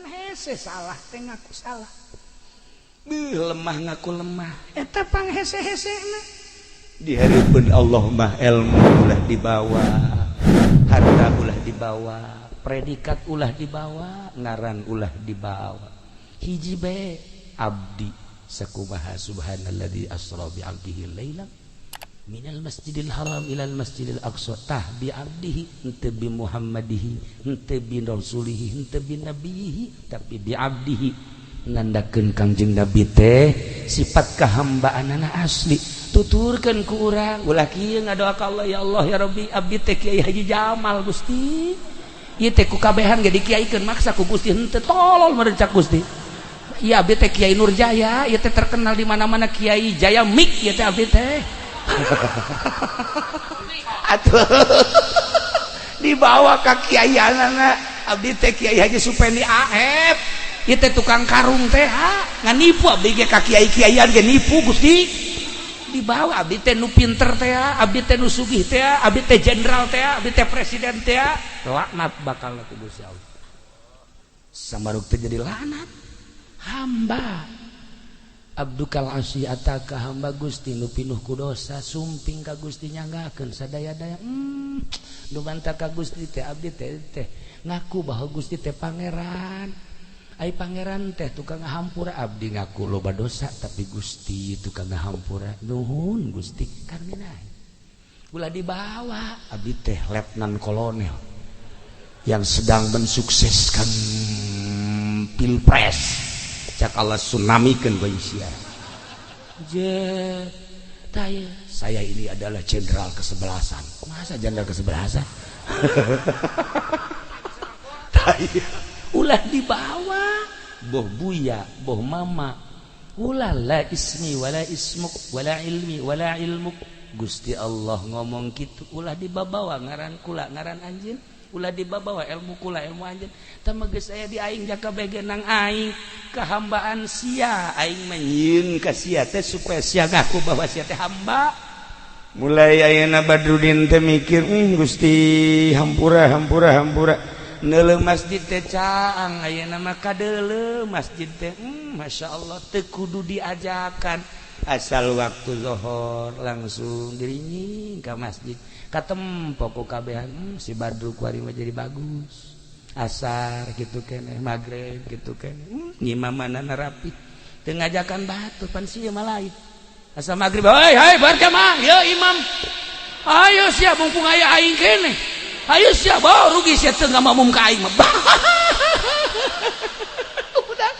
Pan hese salah teh ngaku salah. Beuh lemah ngaku lemah. Eta panghese-hesena. Di hareupeun Allah mah ilmu ulah dibawa, harta ulah dibawa, predikat ulah dibawa, ngaran ulah dibawa. Hiji bae abdi sakumaha subhanalladzi asra bi 'abdihi lailan minal masjidil haram ilal masjidil aqsa tah bi abdihi henteu bi muhammadihi henteu bi rasulihi henteu bi nabihi tapi bi abdihi nandakeun Kangjeng Nabi teh sifat kahambaanana asli tuturkeun ku urang ulah kieu ngadoa ka Allah ya Allah ya Rabbi abdi teh Kiai Haji Jamal Gusti ieu teh ku kabehan ge dikiaikeun maksa ku Gusti henteu tolol meureun cak Gusti ieu abdi teh Kiai Nurjaya ieu teh terkenal di mana-mana Kiai Jaya Mik ieu teh abdi teh atuh dibawa ka kiaianana abdi teh Kiai Haji Supendi AF ieu teh tukang karung teh ha nganipu abdi ge ka kiai-kiaian ge nipu Gusti dibawa abdi teh nu pinter teh abdi teh nu sugih teh abdi teh jenderal teh abdi teh presiden teh laknat bakal ku Gusti Allah samaruk teh jadi laknat hamba abdukal asi ataka hamba Gusti nu pinuh ku dosa sumping ka Gusti nyanggakeun sadaya-daya nu bantah ka Gusti teh abdi teh teh ngaku bahwa Gusti teh pangeran ai pangeran teh tukang ngahampura abdi ngaku loba dosa tapi Gusti tukang ngahampura nuhun Gusti karmina ulah dibawa abdi teh letnan kolonel yang sedang mensukseskan pilpres cak Allah tsunamikeun bae sia je taya saya ini adalah jenderal kesebelasan masa jenderal kesebelasan taya ulah dibawa boh buya boh mama ulah la ismi wala ismuk wala ilmi wala ilmuk Gusti Allah ngomong kitu ulah dibawa ngaran kula ngaran anjeun ulah dibawa ilmu kula ilmu anjeun tah mah geus aya di aing jaka begenang aing kehambaan sia aing menyieun ka sia teh supaya sia ngaku bahwa sia teh hamba mulai ayeuna Badrudin teh mikir Gusti hampura hampura hampura neuleuh masjid teh caang ayeuna mah kadeuleuh masjid teh Masya Allah teu kudu diajakan asal waktu zuhur langsung dirinying ka masjid katempo ku kabehan si Badru kuari mah jadi bagus asar gitu keneh magrib gitu keneh ngimamanana rapi teu ngajakan batu pan sia mah lain asal magrib hei hei berjamaah ye imam ayo sia mumpung aya aing keneh ayo sia bawa rugi sia teu ngamamum ka aing mah udah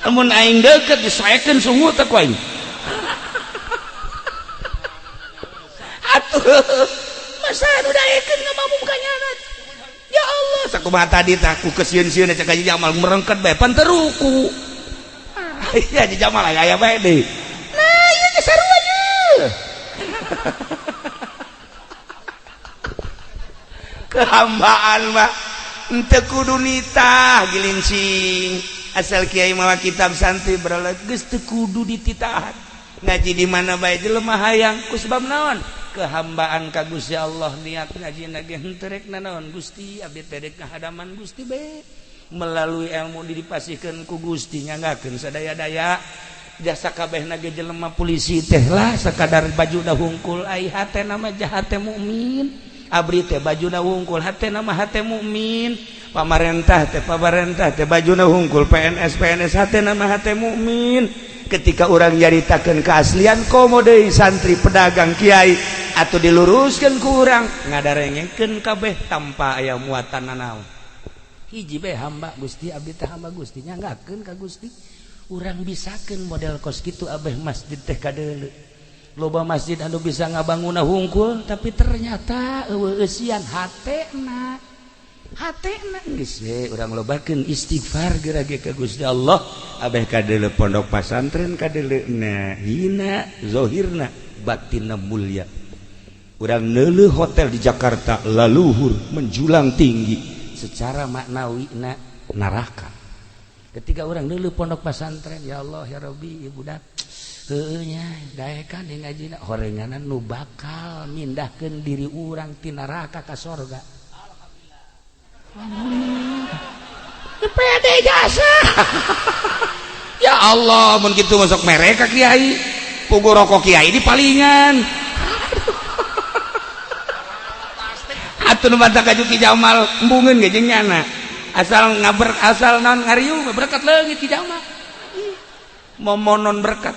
amun aing deukeut disoekeun sungut teh ku aing atuh masa nu daekeun ngamamum ka nyana ya Allah sakumaha tadi tah ku kesieun-sieun cek Haji Jamal merengket bae pan teu ruku iya Haji Jamal aya bae deui nah ieu ge sarua ye kehambaan mah henteu kudu nitah gilincing asal kiai mawa kitab santri berala geus teu kudu dititahan ngaji di mana bae jelema hayang ku sebab naon kehambaan ka Gusti Allah niat ngaji ge henteu rek nanaon Gusti abdi teh rek ngahadaman Gusti bae melalui ilmu dipasihkeun ku Gusti nyanggakeun sadaya-daya jasa kabehna ge jelema polisi teh lah sakadar bajuna hungkul ai hatena mah hate mukmin abri teh bajuna hungkul hatena mah hate mukmin pamarentah teh bajuna hungkul PNS PNS hatena mah hate mukmin ketika orang nyaritakeun keaslian komo deui santri pedagang kiai atau diluruskan ku urang ngadarengekeun kabeh tanpa aya muatan nanaon hiji bae hamba Gusti abdi teh hamba Gusti nyanggakeun ka Gusti urang bisakeun model kos kitu abeh masjid teh kadeuleu loba masjid anu bisa ngabangunna hungkul tapi ternyata eueuh eusian hatena hatena geus we urang lobakeun istighfar geura ge ka Gusti Allah abeh kadeuleu pondok pasantren kadeleuna hina zahirna batinna mulia urang neuleuh hotel di Jakarta laluhur menjulang tinggi secara maknawi na neraka ketika urang neuleuh pondok pasantren ya Allah ya Rabbi ieu budak heueuh nya daekan di ngajina horenganan nu bakal mindahkeun diri urang ti neraka ka sorga. Alhamdulillah. Pede jasa. Ya Allah, mun kitu masuk mereka kiai. Pugu rokok kiai di palingan. Atuh nu bantah ka Ki Jamal embungeun ge jeung nyana. Asal ngaber asal naon ngariung berkat leungit Ki Jamal. Momonon berkat.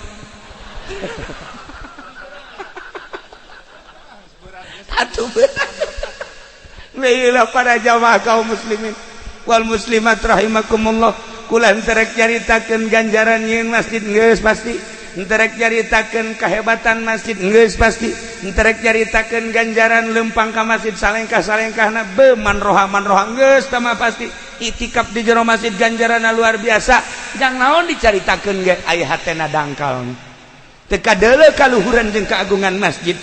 Atuh berat. Baiklah para jamaah kaum muslimin wal muslimat rahimakumullah. Kula henteu nyaritakeun ganjaran nyieun masjid geus pasti, henteu nyaritakeun kehebatan masjid geus pasti, henteu nyaritakeun ganjaran lempang ka masjid salengkah-salengkahna be manroha-manroha geus tama pasti. Itikaf di jero masjid ganjaranna luar biasa. Jang naon dicaritakeun ge aya hatena dangkal. Teu kadeuleu kaluhuran jeung keagungan masjid.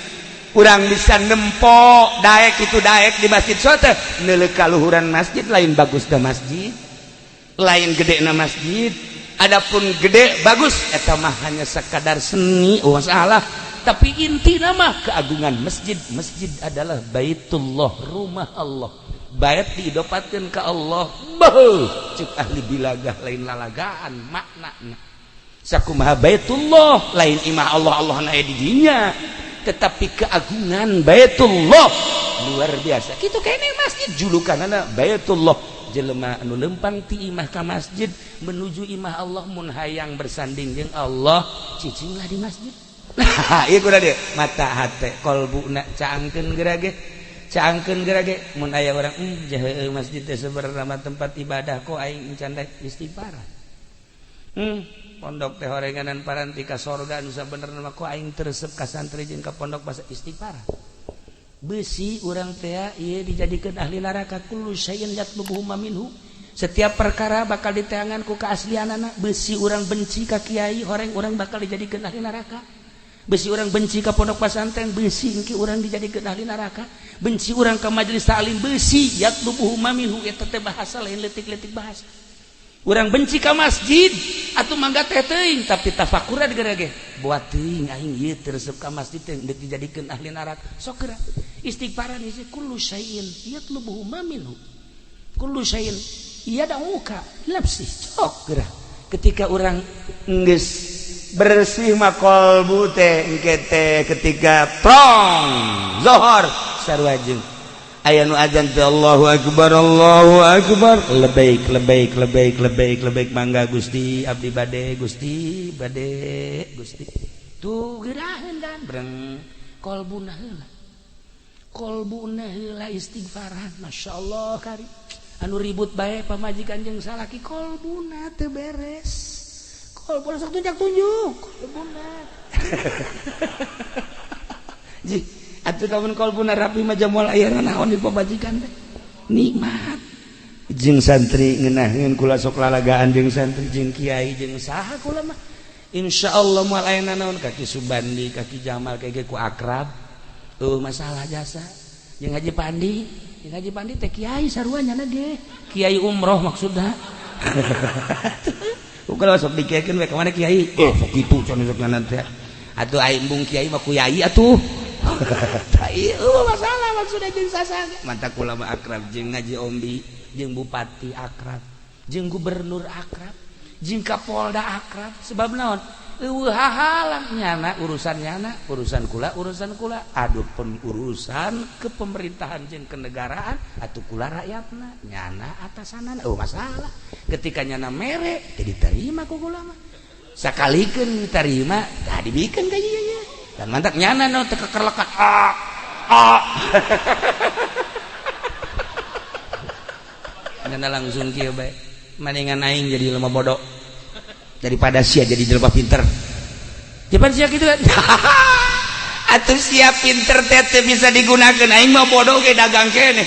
Urang bisa nempo daek itu daek di masjid sote neuleuh kaluhuran masjid lain bagus da masjid, lain gede na masjid. Adapun gede bagus eta mah hanya sekadar seni, oh masalah. Tapi inti nama keagungan masjid. Masjid adalah baitullah, rumah Allah. Bait diidopatkeun ka Allah. Beuh, cek ahli bilagah lain lalagaan maknana. Sakumaha baitullah lain imah Allah, Allah na di dinya. Tetapi keagungan baitullah luar biasa. Kitu kene masjid julukanana baitullah. Jelema anu lempang ti imah ka masjid menuju imah Allah, mun hayang bersanding jeung Allah cicinglah di masjid. Nah, ieu kudu dieu mata hate kolbuna caangkeun gerage, caangkeun gerage. Mun aya urang jahe masjid teh sebenarna mah tempat ibadah kok aing encan rek istighfar. Pondok teh horenganan paranti ka sorga anu sabenerna mah kok aing teu resep ka santri jeung ka pondok basa istighfar. Besi urang teh ieu dijadikeun ahli neraka kullu syai'in yatlubuhu minhu. Setiap perkara bakal diteangan ku keaslianana. Besi urang benci ka kiai horeng urang bakal dijadikeun ahli neraka. Besi urang benci ka pondok pesantren, besi engke urang dijadikeun ahli neraka. Benci urang ka majelis taklim, besi yatlubuhu minhu eta teh bahasa lain leutik-leutik bahasa. Urang benci ka masjid atuh mangga teh teuing tapi tafakuran geura ge buat teuing aing ieu teu resep ka masjid teh deuk dijadikeun ahli neraka. Sok geura istighfaran isi kullu syai'in yatlubuhu ma minhu kullu syai'in yad'uka nafsi. Sok geura ketika urang geus bersih mah kolbu teh engke teh ketika prong zohor sarua jeung aya nu azan teh Allahu akbar Allahu akbar lebaik lebaik lebaik lebaik lebaik mangga Gusti abdi bade Gusti bade Gusti tuh geuraheun kan breng kolbuna heula kolbuna heula istighfaran masyaallah kari anu ribut bae pamajikan jeung salaki kolbuna teu beres kolbuna sok tunjuk-tunjuk kolbuna ji atuh lamun kolbuna rapi mah jamual aya naon di pamajikan teh nikmat jeung santri ngeunaheun kula sok lalagaan jeung santri jeung kiai jeung saha kula mah insyaallah moal aya naon kaki Subandi kaki Jamal kege ku akrab masalah jasa jeung Haji Pandi jeung Haji Pandi teh kiai sarua nyana ge kiai umroh maksudna kula sok dikekeun we ka mana kiai sok kitu cenah sok nyana teh atuh aing embung kiai mah ku yai atuh. Ieu masalah maksudna jeung sasaga mata kula mah akrab jeung Haji Ombi jeung bupati akrab jeung gubernur akrab jeung kapolda akrab sebab naon eueuh hahalang nyana urusan nyana urusan kula aduh pun urusan kepemerintahan jeung kenegaraan atuh kula rakyatna nyana atasanana eueuh masalah ketika nyana mere teu diterima ku kula mah sakalikeun diterima tah dibikeun ka ieu nya dan mantak nyana no teu kekerlekan ah ah nyana langsung kieu bae mendingan aing jadi lemah bodoh daripada sia jadi jelema pinter. Japan sia kitu kan atuh sia pinter teh teu bisa digunakeun aing mah bodoh ge dagang keneh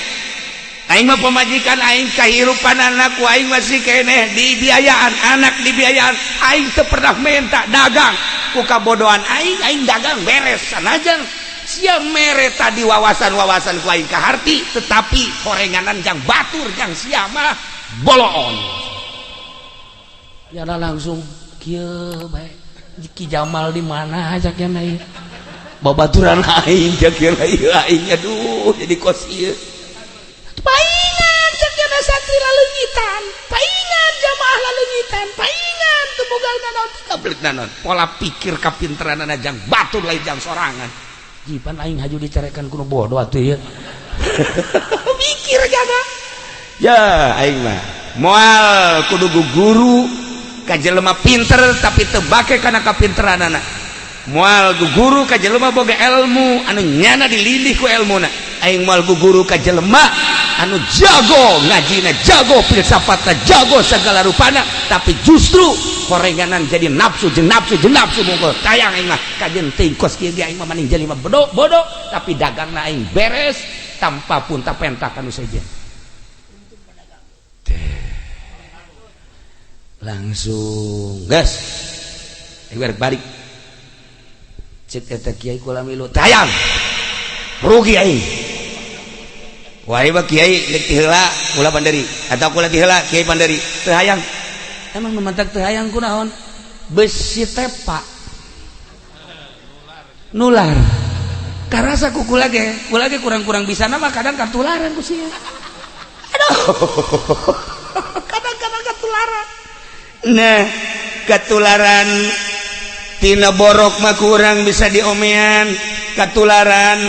aing mah pamajikan aing kahirupan anak ku aing masih keneh dibiayaan anak dibiayaan aing teu pernah minta dagang ku kabodohan aing aing dagang beres sanajan sia mere tadi wawasan-wawasan ku aing kaharti tetapi horenganan jang batur jang sia mah boloon nyana langsung kieu bae Ki Jamal di mana cak nya ieu babaturan aing cak nya ieu aing aduh jadi kos ieu paingan cak nya santri laleungitan paingan Sundatan paingan teu boga naon kabelit naon pola pikir kapinteranana jang batur lain jang sorangan. Jipan aing haju dicarekan kuno bodoh atuh ieu. Mikir jaga. Ya aing mah moal kudu guru ka jelema pinter tapi teu bake kana kapinteranana. Moal guru ka jelema boga ilmu anu nyana dilindih ku elmuna. Aing moal guru ka jelema anu jago ngajina, jago filsafatna, jago segala rupana, tapi justru horenganan jadi nafsu jeung nafsu jeung nafsu mungkul. Tayang aing mah kajen teuing kos kieu ge aing mah maning jelema bodoh bodoh tapi dagangna aing beres tanpa pun tak pentakan nu sejen. Langsung gas aing balik cek eta kiai kula milu tayang rugi aing. Wah mah kiai deuk ti heula kula panderi atau kula ti heula kiai panderi teu hayang. Emang nu mantak teu hayang kunaon? Besi tepa nular karasa ku kula ge kurang-kurang bisa nama kadang katularan ku sia. Aduh, kadang-kadang katularan. Nah katularan tina borok mah kurang bisa diomean, katularan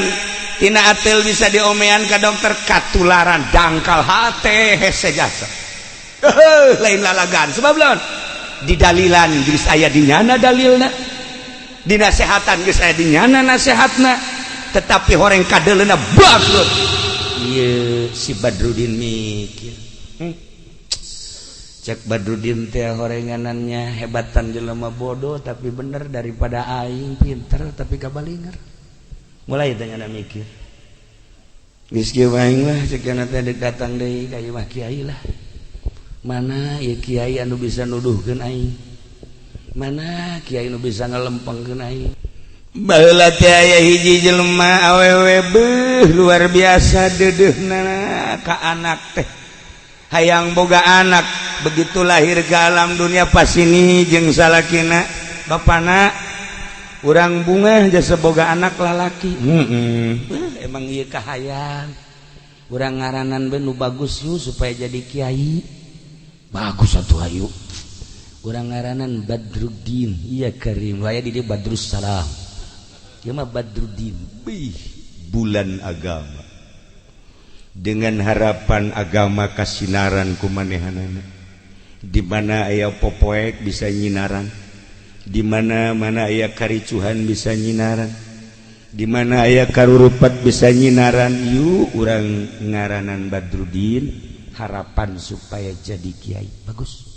tina atel bisa diomean ka dokter, katularan dangkal hate hese jasa. Lain lalagan sebab lawan didalilan geus aya di nyana dalilna, dinasehatan geus aya di nyana nasehatna, tetapi horeng kadeleuna bangkrut. Ieu si Badrudin mikir. Cek Badrudin teh horenganannya hebatan jelema bodoh tapi bener daripada aing pinter tapi kabalinger. Mulai teh nyana mikir. Geus kieu aing lah cek nyana teh datang deui ka imah kiai lah. Mana ieu kiai anu bisa nuduhkeun aing? Mana kiai anu bisa ngalempengkeun aing? Baheula teh aya hiji jelema awewe beuh luar biasa deudeuhna ka anak teh. Hayang boga anak begitu lahir ke alam dunia pas ini jeung salakina bapana urang bunga jasa boga anak lalaki. Emang ieu kahayang urang ngaranan be nu bagus yuk supaya jadi kiai bagus atuh ayu urang ngaranan Badruddin. Iya karim aya di dieu Badrus Salam ieu mah Badruddin bih bulan agama dengan harapan agama kasinaran kumanehanana di mana aya popoek bisa nyinaran, di mana mana aya karicuhan bisa nyinaran, di mana aya karurupat bisa nyinaran. Yuk urang ngaranan Badruddin harapan supaya jadi kiai bagus.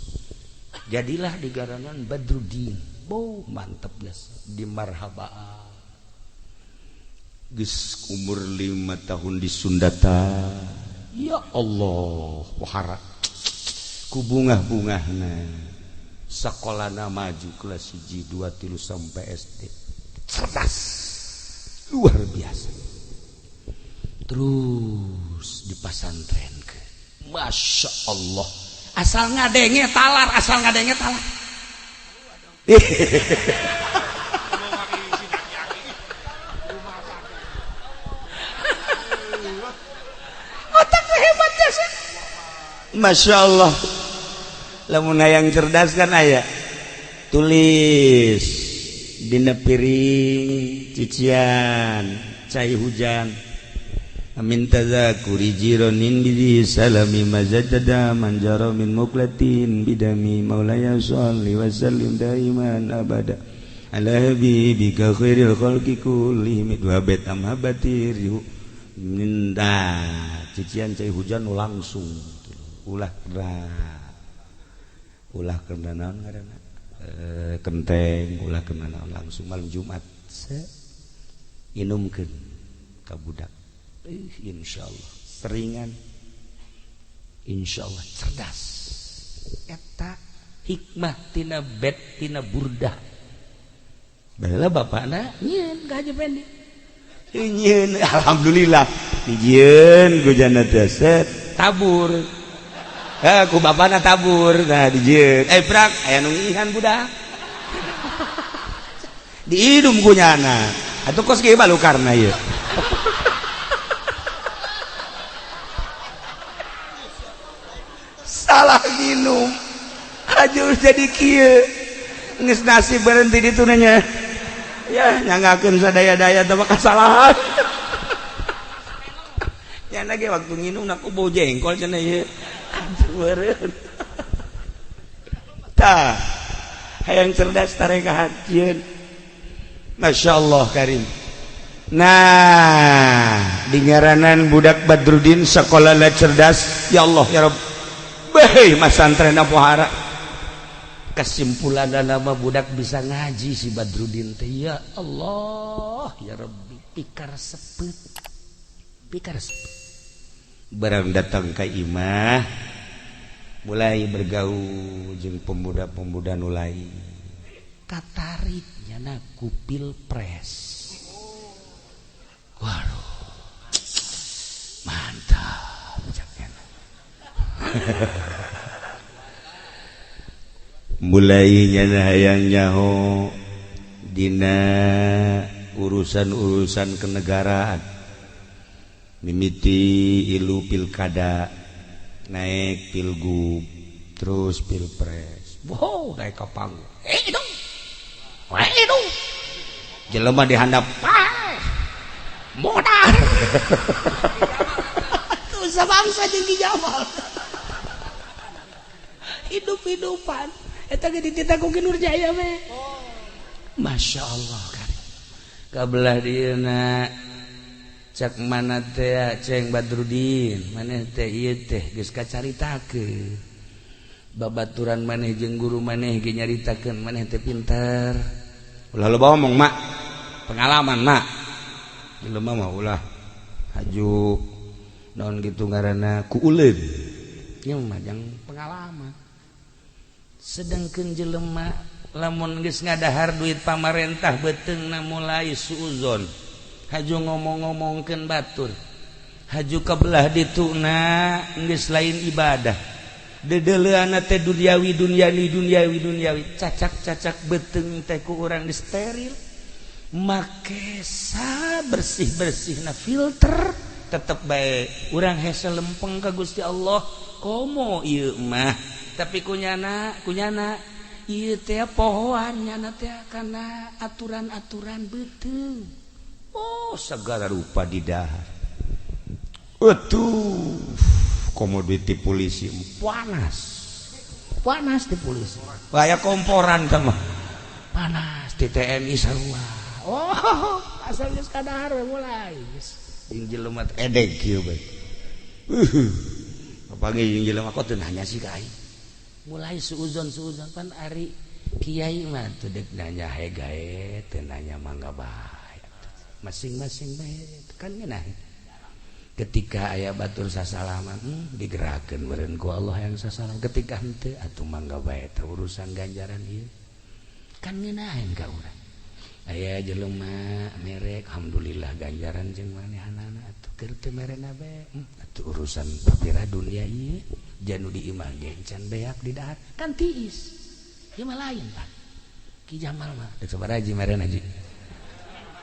Jadilah digaranan Badruddin. Boh mantep jas di marhaba. Geus umur 5 tahun di Sundata. Ya Allah, wahara ku bungah-bungahna. Sekolahna maju kelas 1 2 3 sampai SD. Cerdas. Luar biasa. Terus dipasantrenkeun. Masya Allah. Asal ngadenge talar, asal ngadenge talar. Masya Allah. Lamun hayang cerdas kan aya tulis dina piring cician cai hujan amin tazakuri jironin bidi salami mazajada manjaro min muklatin bidami maulaya sholli wa sallim daiman abada ala habibika khairil khalqi kullihim wa bet amhabatir minta cician cai hujan langsung ulah kena naon ngaranna kenteng ulah kena naon langsung malam Jumat se inumkeun ka budak. Insyaallah seringan, insyaallah cerdas. Eta hikmah tina bet tina burdah. Baheula bapakna nyieun ka Haji Pendi nyieun, alhamdulillah dijieun ku jana teh set tabur. Ku bapana tabur nah dijieun prak aya nu ngihan budak diidum ku nyana atuh kos kieu balukarna ieu. Salah minum. Aju jadi kieu geus nasib berhenti di nanya ya nyanggakeun sadaya-daya teh kesalahan. Ya lagi waktu nginum aku bau jengkol cenah ieu. Aduh, tah hayang cerdas tarekat jieun. Masya Allah karim. Nah, di ngaranan budak Badrudin sekolah cerdas, ya Allah ya Rabb. Beh, masantren pohara. Kesimpulan nama budak bisa ngaji si Badrudin teh, ya Allah ya Rabbi, pikar sepet. Pikar sepet. Barang datang ke imah mulai bergaul jeung pemuda-pemuda nu lain. Katarik nyana ku pilpres. Waduh, mantap caknya. Mulai nyana hayang nyaho dina urusan-urusan kenegaraan, mimiti ilu pilkada, naik pilgub, terus pilpres. Wow, naik ke panggung. Eh dong, eh dong, jelema dihandap, modal. Tuh bangsa jeung Ki Jamal. Hidup-hidupan. Eta ge dititah ku Ki Nurjaya we. Masya Allah kan. Kabelah dieuna cak mana teh ceng Badrudin, maneh teh ieu teh geus kacaritakeun. Babaturan maneh jeung guru maneh ge nyaritakeun maneh teh pinter. Ulah loba omong mak. Pengalaman mak. Jelema mah ulah haju naon gitu ngaranna ku uleun. Ieu mah jang pengalaman. Sedangkeun jelema lamun geus ngadahar duit pamarentah beuteungna mulai suuzon. Haju ngomong-ngomongkeun batur. Haju kabelah dituna geus lain ibadah. Dedeleuana teh duniawi duniawi duniawi duniawi. Cacak-cacak beuteung teh ku urang disteril. Make sa bersih-bersih na filter tetep bae urang hese lempeng ka Gusti Allah komo ieu mah tapi kunyana kunyana ieu teh pohoan nyana teh kana aturan-aturan beuteung. Oh segala rupa didahar atuh komo duit di polisi panas panas di polisi baya komporan sama panas di TNI sarua. Oh, asal geus kadahar we mulai. Jeung jelema edeg kieu bae. Kapanggih jeung jelema kok teu nanya sih ka aing. Mulai suuzon-suuzon pan ari kiai mah teu deuk nanya he gae, teu nanya mangga bae. Masing-masing bae kan ngeunah. Ketika aya batur sasalaman, digerakkeun meureun ku Allah yang sasalam. Ketika henteu atuh mangga bae teh urusan ganjaran ieu. Kan ngeunaheun ka urang. Aya jelema merek alhamdulillah ganjaran jeung manehanana atuh keur teu merena bae atuh urusan papira dunia ieu janu di imah ge can beak di dahar kan tiis ieu mah lain Pak Ki Jamal mah deuk sabaraha ji merena ji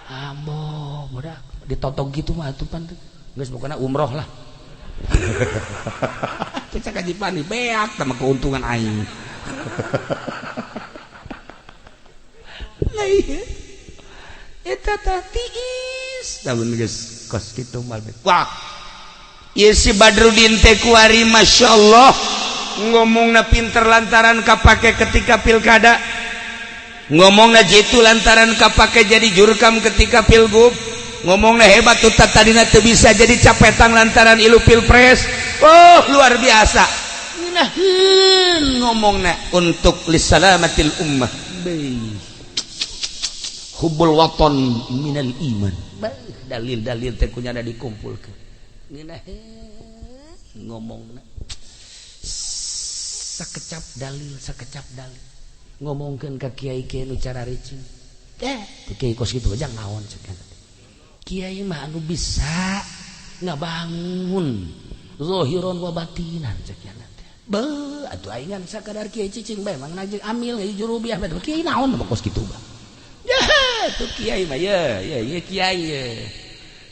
ambo budak ditotog kitu mah atuh pan geus pokona umroh lah. Teu cak Haji Pani beak tah mah keuntungan aing. Lah ieu eta tah tiis lamun geus kos kitu mah. Wah, ieu si Badrudin teh kuari masyaallah ngomongna pinter lantaran kapake ketika pilkada, ngomongna jitu lantaran kapake jadi jurkam ketika pilgub, ngomongna hebat tuh tadina teu bisa jadi capetang lantaran ilu pilpres. Oh luar biasa ngeunaheun ngomongna untuk lisalamatil ummah. Beuh. Hubbul waton minal iman. Dalil-dalil teh kunyana dikumpulkeun. Ngeunaheun ngomongna sakecap dalil sakecap dalil. Ngomongkeun ka kiai-kiai nu cararicing. Eh, kiai kos kitu aja naon cek. Kiai mah anu bisa ngabangun zahiron wa batinan cek teh. Beuh, atuh aing ngan sakadar kiai cicing bae mang najeng amil jurubiah bae. Kiai naon mah kos kitu bah. Ya, tuh kiai mah ya, ya, ya kiai ya.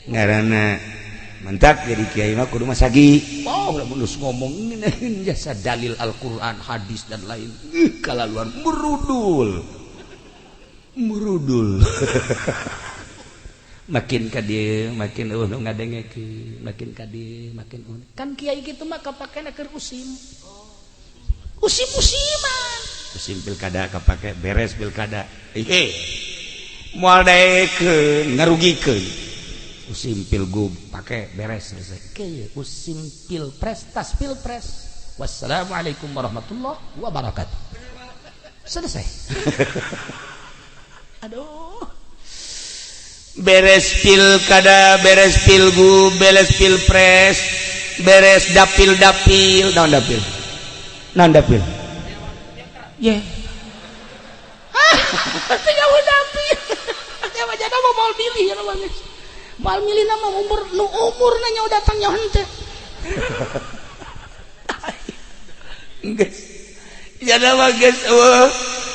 Ngaranna Mentak jadi kiai mah kudu masagi. Oh, lamun geus ngomong ngeunaheun jasa dalil Al-Qur'an, hadis dan lain. Kalaluan merudul. Merudul. Makin ka dieu makin eueuh nu ngadengekeun, makin ka dieu makin eueuh. Kan kiai kitu mah kapakena keur usim. Usim-usiman. Usim pilkada kapake, beres pilkada. Hehe. Moal daekeun, ngarugikeun. Usim pilgub pake beres selesai. Oke, usim pilpres tas pilpres. Wassalamualaikum warahmatullahi wabarakatuh. Selesai. Aduh. Beres pilkada, beres pilgub, beres pilpres, beres dapil-dapil, naon dapil? Naon dapil? Ye. Ah, teu dapil. Ya mah jadi mau milih ya mah. Moal milih nama umur nu umur nanya datang nya henteu. Geus. Jadi mah geus eueuh.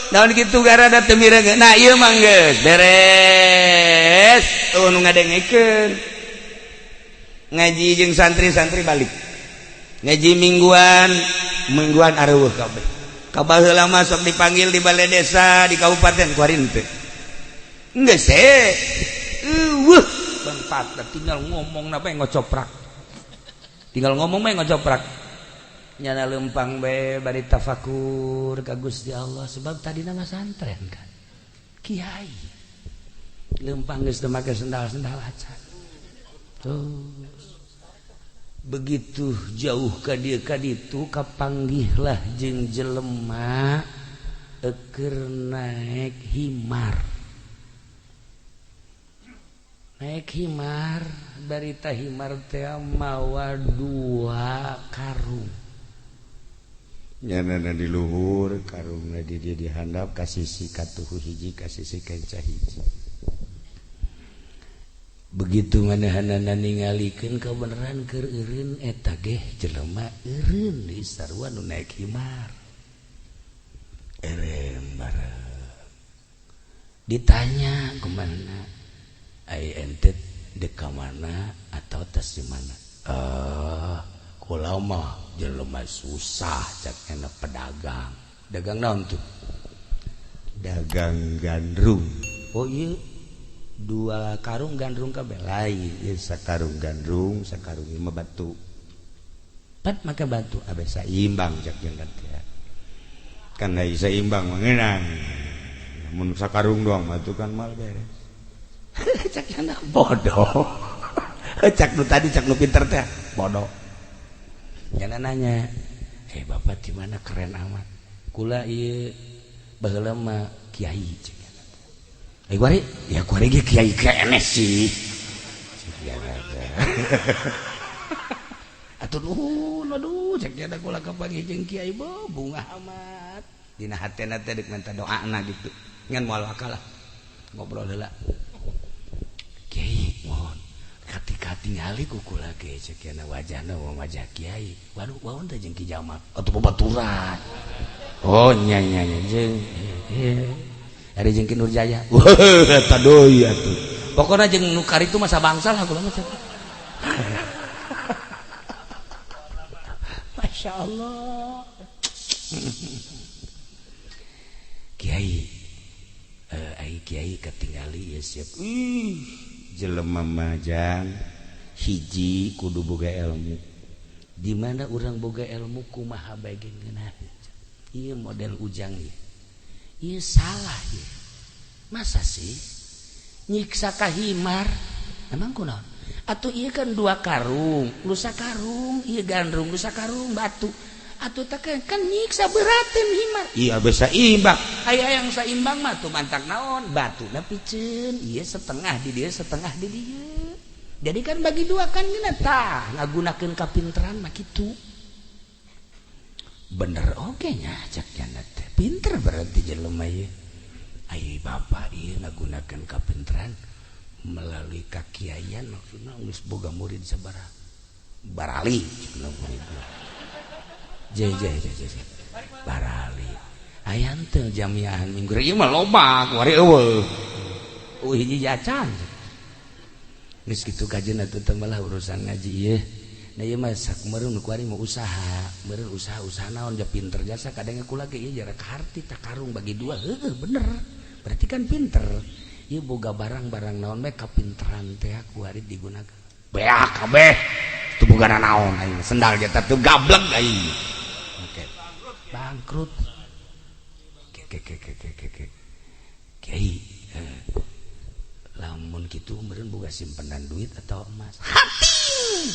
Naon kitu gara teu mireung. Nah ieu mah geus beres. Eueuh nu ngadengekeun. Ngaji jeung santri-santri balik. Ngaji mingguan, mingguan areueuh kabeh. Ka baheula mah sok dipanggil di balai desa, di kabupaten kuari henteu. Geus e. Eueuh. Bangpat tinggal ngomong napa ngocoprak. Tinggal ngomong mah ngocoprak. Nyana lempang bae bari tafakur ka Gusti Allah sebab tadi nama santren kan. Kiai. Lempang geus teu make sendal-sendal acan. Terus begitu jauh ka dieu ka ditu kapanggihlah jeung jelema keur naek himar. Naik himar barita himar teh mawa dua karung. Nyanana di luhur karungna di dieu dihandap ka sisi katuhu hiji ka sisi kenca hiji. Begitu manehanana ningalikeun kabeneran keur eureun eta ge jelema eureun di sarua nu naik himar. Eureun bareng. Ditanya kemana? Ai ente dek ka mana atau tas di mana? Kula mah jelema susah cak enak pedagang. Dagang naon tuh? Dagang gandrung. Oh iya, dua karung gandrung kabeh lain. Ieu sakarung gandrung, sakarung ieu mah batu. Pat make batu abe saimbang cak jeung teh. Kan da saimbang mah ngeunang. Mun sakarung doang mah tuh kan mal beres. Cak anak bodoh. Cak nu tadi cak nu pinter teh bodoh. Nyana nanya, bapak di mana keren amat. Kula ieu baheula mah kiai cek nyana. Kuari, ya kuari ge kiai keneh sih. Cek nyana teh. Atuh nuhun aduh cek nyana kula kapanggih jeung kiai bungah amat. Dina hatena teh deuk minta doana gitu. Ngan moal wakalah. Ngobrol heula. Kiai mohon ketika tingali ku kula ge cek nyana wajahna wajah kiai. Waduh waon teh jeung Ki Jamal atuh babaturan. Oh nya nya nya jeung ari jeung Ki Nurjaya. Wah eta deui atuh. Pokona jeung nu karitu mah sabangsa lah kula mah cek. Masya Allah. Kiai ai kiai katingali ieu siap. Ih jelema majang hiji kudu boga ilmu. Di mana urang boga ilmu kumaha bae ge ngeunah. Ieu model ujang ieu. Ieu salah ieu. Masa sih nyiksa ka himar? Emang kunaon? Atuh ieu kan dua karung, nu sakarung ieu gandrung, nu sakarung batu. Atuh teh kan nyiksa berateun himar. Iya bisa imbang. Aya yang saimbang mah tuh mantak naon? Batuna piceun, ieu setengah di dieu, setengah di dieu. Jadi kan bagi dua kan geuna tah ngagunakeun kapinteran mah kitu. Bener oge nya cak jana teh. Pinter berarti jelema ieu. Ai bapak ieu ngagunakeun kapinteran melalui kakiaian maksudna geus boga murid sabaraha? Barali cenah muridna. Jeh jeh jeh jeh. Barali. Aya teu jamiahan minggu ieu mah loba kuari eueuh. Hiji acan. Geus kitu kajeun atuh teh malah urusan ngaji ieu. Nah ieu mah meureun nu kuari mau usaha, meureun usaha-usaha naon ja pinter jasa kadang kula ge ieu jarak harti tak karung bagi dua, heueuh bener. Berarti kan pinter. Ieu boga barang-barang naon bae kapinteran teh kuari digunakan. Beak kabeh. Teu boga naon aing, sendal ge teu gablek aing. Oke. Bangkrut. Ke ke ke ke ke ke. Kiai, lamun kitu meureun boga simpenan duit atau emas. Hati.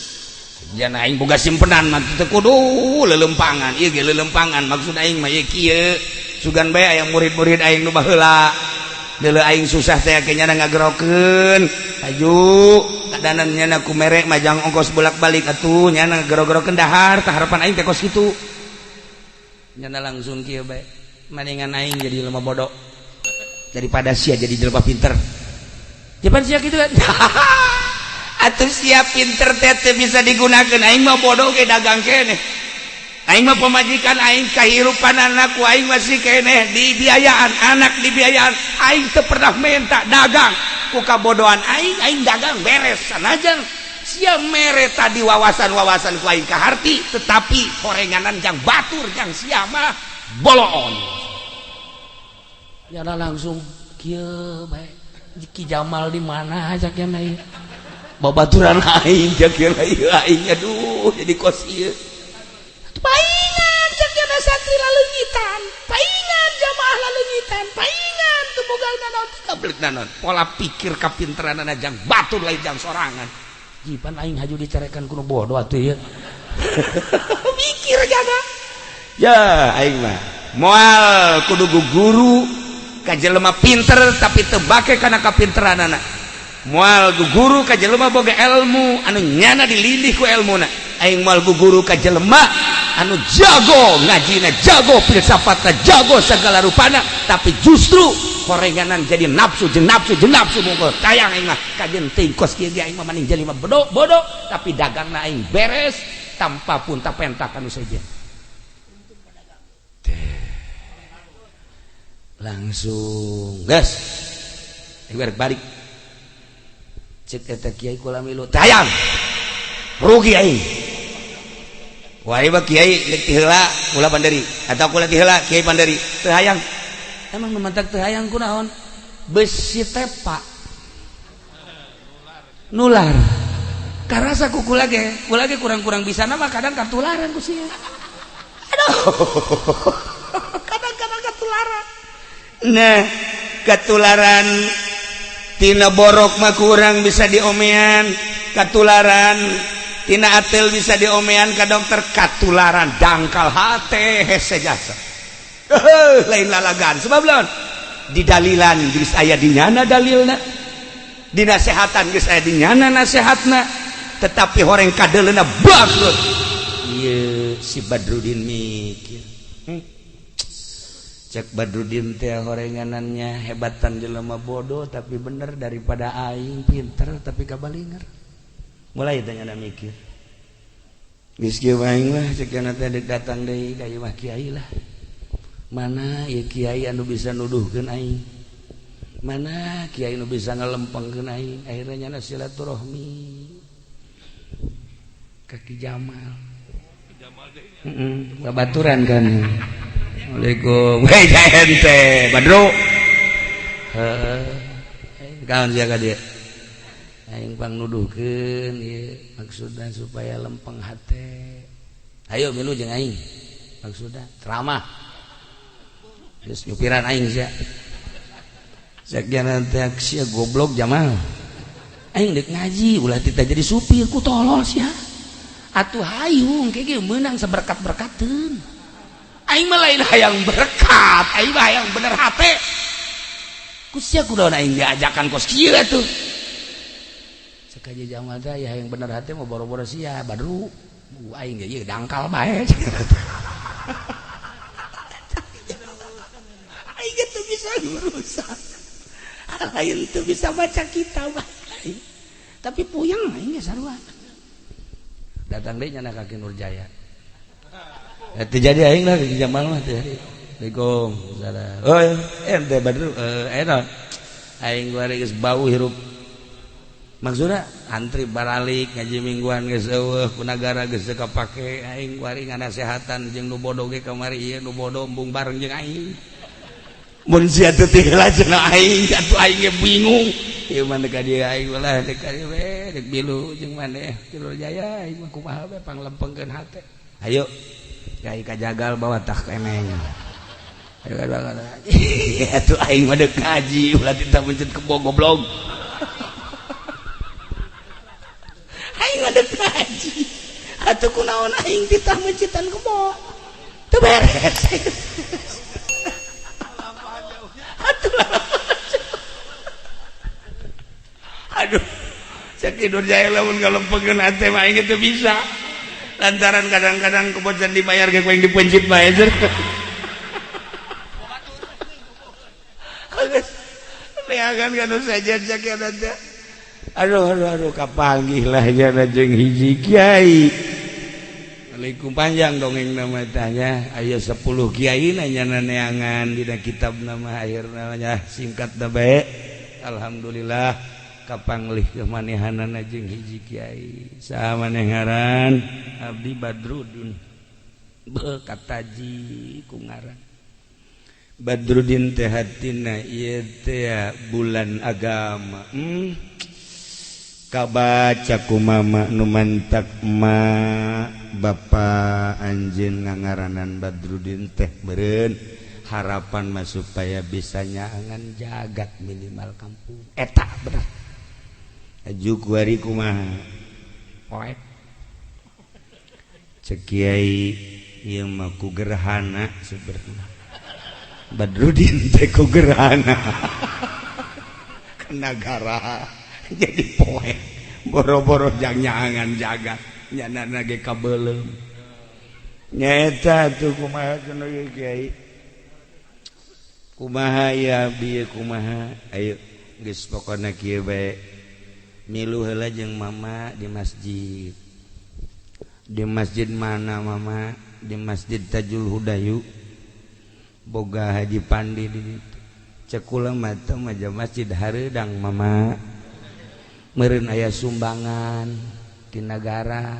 Jangan aing boga simpenan mah teu kudu lelempangan. Ieu ge lelempangan maksud aing mah ieu kieu. Sugan bae aya murid-murid aing nu baheula. Deuleu aing susah teh ke nyana ngagerokeun. Haju kadanan nyana ku mere majang ongkos bolak-balik atuh nyana gero-gerokeun dahar tah harapan aing teh kos kitu. Nyana langsung kieu bae. Maningan aing jadi lemah bodoh daripada sia jadi jelema pinter. Japan sia kitu kan. Atuh sia pinter teh teu bisa digunakan, aing mah bodoh ge dagang keneh. Aing mah pemajikan aing kahirupan anakku aing masih keneh dibiayaan, anak dibiayaan, aing teu pernah minta dagang. Ku kabodohan aing, aing dagang beres sanajan sia mere tadi wawasan-wawasan ku aing kaharti, tetapi horenganan jang batur jang sia mah boloon. Nyana langsung kieu bae. Ki Jamal di mana cak nya ieu? Babaturan aing cak nya ieu aing aduh jadi kos ieu. Paingan cak nya santri laleungitan, paingan jamaah laleungitan, paingan teu boga nanaon kabelik naon. Pola pikir kapinteranana jang batur lain jang sorangan. Jipan aing haju dicarekan ku nu bodoh atuh ieu. Mikir jaga. Ya aing mah moal kudu guru ka jelema pinter tapi teu bake kana kapinteranana. Moal guru ka jelema boga ilmu anu nyana dilindih ku ilmuna. Aing moal guru ka jelema anu jago ngajina, jago filsafatna, jago segala rupana, tapi justru horenganan jadi nafsu jeung nafsu jeung nafsu mungkul. Tayang aing mah kajeun teuing kos kieu ge aing mah maning jelema bodoh bodoh tapi dagangna aing beres tanpa pun tak anu sejen. Langsung gas balik cek eta kiai kula milu tayang rugi aing. Wah ieu kiai deuk ti heula kula panderi atau kula ti heula kiai panderi teu hayang. Emang nu mantak teu hayang kunaon? Besi tepa nular karasa ku kula ge kurang-kurang bisa nama kadang katularan ku sia. Aduh, kadang-kadang katularan. Nah katularan tina borok mah kurang bisa diomean, katularan tina atel bisa diomean ka dokter, katularan dangkal hate hese jasa. Lain lalagan sebab lawan didalilan geus aya di nyana dalilna, dinasehatan geus aya di nyana nasehatna, tetapi horeng kadeleuna bangkrut. Ieu si Badrudin mikir. Cek Badrudin teh horenganannya hebatan jelema bodoh tapi bener daripada aing pinter tapi kabalinger. Mulai teh nyana mikir. Geus kieu aing mah cek nyana teh datang deui ka ieu mah kiai lah. Mana ieu kiai anu bisa nuduhkeun aing? Mana kiai anu bisa ngalempengkeun aing? Akhirnya nyana silaturahmi ka Ki Jamal. Heeh, babaturan kan. Assalamualaikum. Hei ente, Badru. Heeh. Kaon sia ka dieu? Aing pang nuduhkeun ieu maksudna supaya lempeng hate. Ayo milu jeung aing. Maksudna ceramah. Geus nyupiran aing sia. Sakian teh sia goblok Jamal. Aing deuk ngaji ulah tita jadi supir ku tolol sia. Atuh hayung ke ge meunang seberkat-berkateun. Aing mah lain hayang berkat, aing mah hayang bener hate. Ku sia kudaon aing diajakan kos kieu atuh. Cek aja Jamal teh ya hayang bener hate mah boro-boro sia Badru. Aing ge ieu dangkal bae. Aing ge teu bisa urusan. Lain teu bisa baca kitab aing. Tapi puyeng aing ge sarua. Datang deui nyana ka Ki Nurjaya. Teu jadi aing lah Ki Jamal mah teu jadi. Assalamualaikum. Salam. Oh, ente Badru, eh naon? Aing kuari geus bau hirup. Maksudna antri baralik ngaji mingguan geus eueuh ku nagara geus teu kapake aing kuari nganasehatan jeung nu bodoh ge kamari ieu nu bodoh embung bareng jeung aing. Mun sia teu tinggal cenah aing atuh aing ge bingung. Ieu mah ka dieu aing ulah deuk ka dieu we deuk bilu jeung maneh Tidur Jaya aing mah kumaha we panglempengkeun hate. Ayo kiai kajagal bawa tah keneng. Ayo atuh aing mah deuk ngaji ulah titah mencet kebo goblok. Aing mah deuk ngaji. Atuh kunaon aing titah mencitan kebo. Teu beres. Atuh aduh, cek Tidur Jaya lamun ngalempengkeun hate mah aing teu bisa. Lantaran kadang-kadang kebocan dibayar ge ku aing dipencit bae. Geus neangan kana saja cek eta. Aduh aduh aduh kapanggih lah jana jeung hiji kiai. Assalamualaikum panjang dongeng nama tanya aya 10 kiai nanya neangan dina kitab nama akhir namanya singkat da bae. Alhamdulillah kapanglih kemanehanana jeung hiji kiai. Saha maneh ngaran? Abdi Badrudin. Beuh kataji ku ngaran. Badrudin teh hatina ieu teh bulan agama. Kabaca ku mama nu mantak ma bapa anjeun ngangaranan Badrudin teh meureun harapan mah supaya bisa nyaangan jagat minimal kampung eta bener aju kuari kumaha poek cek kiai ieu mah ku gerhana sebenarnya Badrudin teh ku gerhana kena gara jadi poek boro-boro jang nyaangan jagat nyanana ge kabeuleum nyaeta atuh kumaha cenah kiai kumaha ya abdi kumaha ayo geus pokona kieu bae milu heula jeung mama di masjid. Di masjid mana mama? Di Masjid Tajul Hudayu boga Haji Pandi di ditu. Cek kula mah teh masjid hareudang mama. Meureun aya sumbangan di nagara.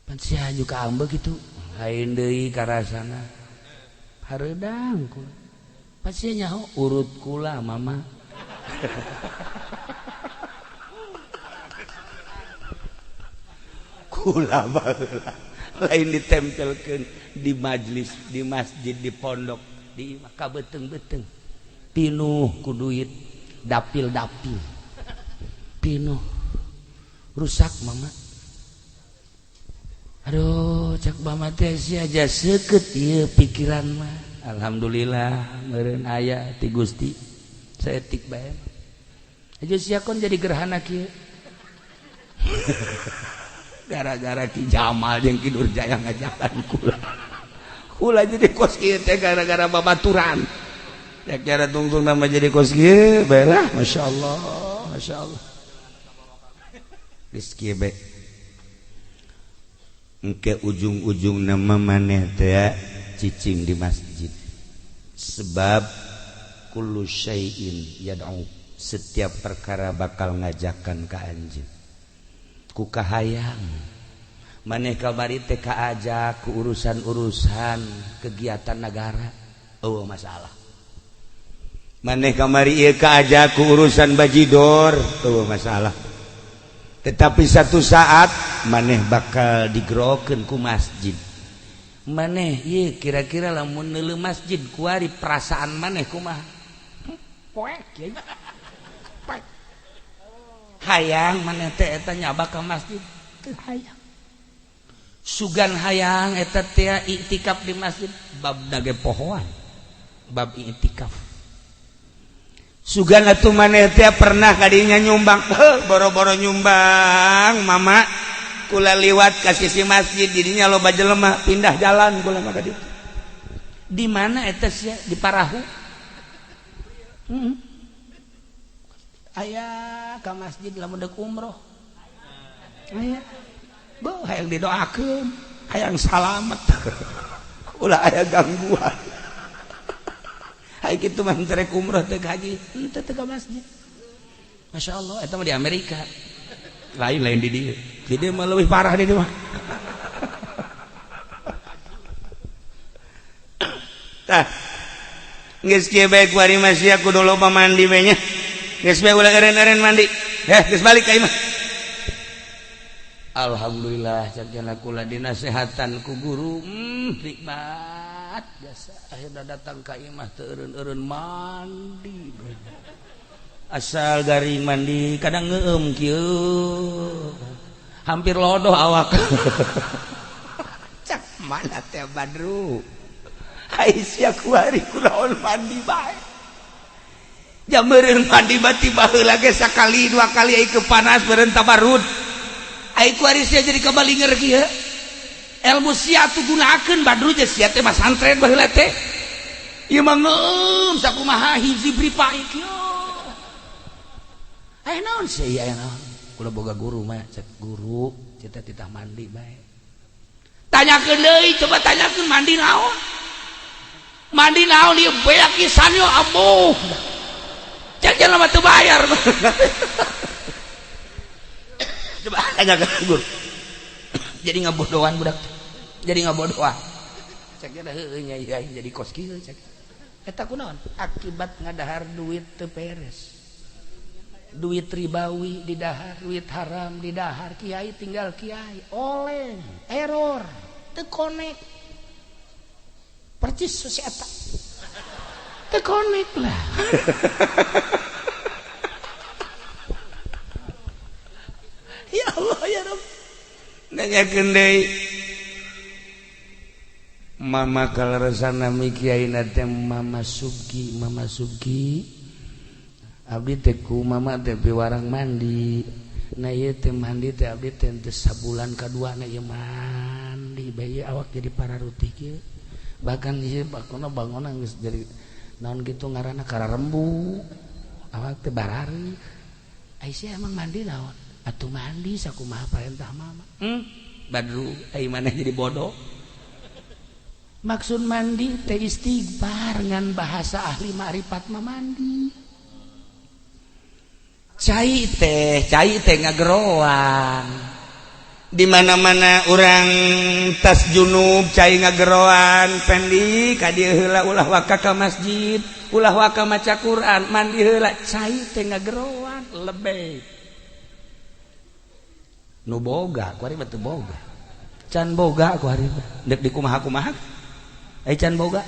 Pan sia juga ambeu kitu. Lain deui karasana. Hareudang kula. Pan sia nyaho urut kula mama. Kula baheula lain ditempelkeun di majlis, di masjid, di pondok, di imah kabeuteung-beuteung. Pinuh ku duit. Dapil-dapil pinuh rusak mama. Aduh cek mama teh sia aja seukeut ieu pikiran mah. Alhamdulillah meureun aya ti Gusti saeutik bae. Aja sia kon jadi gerhana kieu. Gara-gara Ki Jamal jeung Ki Durjaya ngajakan kula. Kula jadi kos kieu teh gara-gara babaturan. Ya kira tungtung nama jadi kos kieu bae lah masyaallah masyaallah. Geus kieu bae. Engke ujung-ujung nama maneh teh cicing di masjid. Sebab kullu syai'in yad'u, setiap perkara bakal ngajakan ka anjeun. Ku kahayang maneh kamari teh kaajak ku urusan-urusan kegiatan negara eueuh masalah. Maneh kamari ieu kaajak ku urusan bajidor eueuh masalah. Tetapi satu saat maneh bakal digerokeun ku masjid. Maneh ieu kira-kira lamun neuleuh masjid kuari perasaan maneh kumaha? Poek kieu. Poek. Hayang maneh teh eta nyaba ka masjid teu hayang. Sugan hayang eta teh iktikaf di masjid bab dage pohoan. Bab iktikaf. Sugan atuh maneh teh pernah kadinya nyumbang, boro-boro nyumbang mama kula liwat ka sisi masjid didinya loba jelema pindah jalan kula mah ka ditu. Di mana eta sia? Di parahu. Aya ka masjid lamun deuk umroh. Aya. Beuh hayang didoakeun, hayang salamet. Ulah aya gangguan. Hai kitu mah rek umroh teh haji, henteu teh ka masjid. Masya Allah, eta mah di Amerika. Lain-lain di dieu. Di dieu mah leuwih parah di dieu mah. Tah. Geus kieu bae kuari mah sia kudu loba mandi bae nya. Geus bae ulah eren-eren mandi. Heh, geus balik ka imah. Alhamdulillah cak kula dinasehatan ku guru, nikmat biasa akhirnya datang ka imah teu eureun-eureun mandi. Asal garing mandi kadang ngeum kieu. Hampir lodoh awak. Cak mana teh Badru. Ai sia kuari kunaon mandi bae. Jam meureun mandi bati baheula ge sakali dua kali ai kepanas meureun tabarud. Ai kuari sia jadi kabalinger kieu. Ilmu sia tuh gunakeun Badru je sia teh masantren baheula teh. Ieu mah ngeum sakumaha hiji bripa kieu. Aya naon sih aya naon? Kula boga guru mah cek guru cita titah mandi bae. Tanyakeun deui coba tanyakeun mandi naon? Mandi naon ieu beak pisan yo abuh. Cek jelema teu bayar. Coba tanyakeun guru. Jadi ngabodohan budak. Jadi ngabodohan. Cek nya heueuh nya ieu jadi kos kieu cek. Eta kunaon? Akibat ngadahar duit teu beres. Duit ribawi didahar, duit haram didahar, kiai tinggal kiai, oleng, error, teu konek. Percis si eta. Teu konek lah. Ya Allah ya Rabb. Nanyakeun deui. Mama kaleresana mi kiai teh Mama Subki, Mama Subki. Abdi teh ku mama teh piwarang mandi. Nah ieu teh mandi teh abdi teh teu sabulan kaduana ieu mandi bae awak jadi pararuti kieu. Bahkan ieu bakona bangonan geus jadi naon kitu ngaranna kararembu. Awak teh barari. Ai sia emang mandi naon? Atuh mandi sakumaha parentah mama. Badru ai maneh jadi bodoh. Maksud mandi teh istighfar ngan bahasa ahli ma'rifat mah mandi. Cai teh ngageroan. Di mana-mana urang tas junub cai ngageroan, pendi ka dieu heula ulah waka ka masjid, ulah waka maca Quran, mandi heula cai teh ngageroan lebih. Nu boga kuari mah teu boga. Can boga kuari mah. Deuk dikumaha-kumaha. Ai can boga.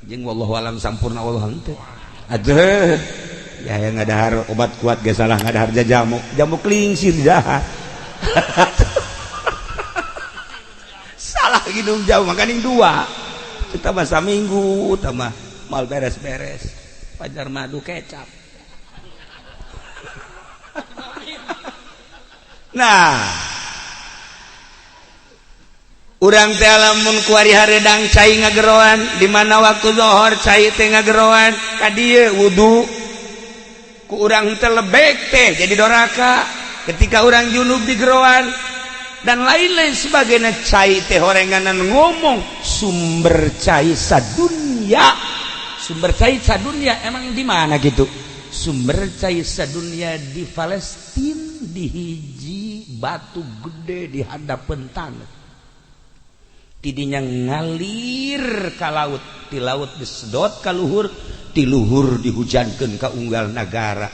Jeung wallahu alam sampurna wallahu henteu. Aduh. Ya yang ngadahar obat kuat gak salah ngadahar jamu jamu klingsir jahat. Salah minum jamu makaning dua kita masa minggu tambah mal beres-beres pajar madu kecap. Nah urang teh lamun kuari hareudang cai ngageroan di mana waktu zohor cai teh ngageroan ka dieu wudu ku urang teh lebek teh jadi doraka ketika urang junub di geroan dan lain-lain sebagainya cai teh horenganan ngomong sumber cai sadunya emang di mana gitu sumber cai sadunya di Palestina di hiji batu gede di hadapan tanah tidinya ngalir ka laut di laut disedot ka luhur di luhur dihujankeun ka unggal nagara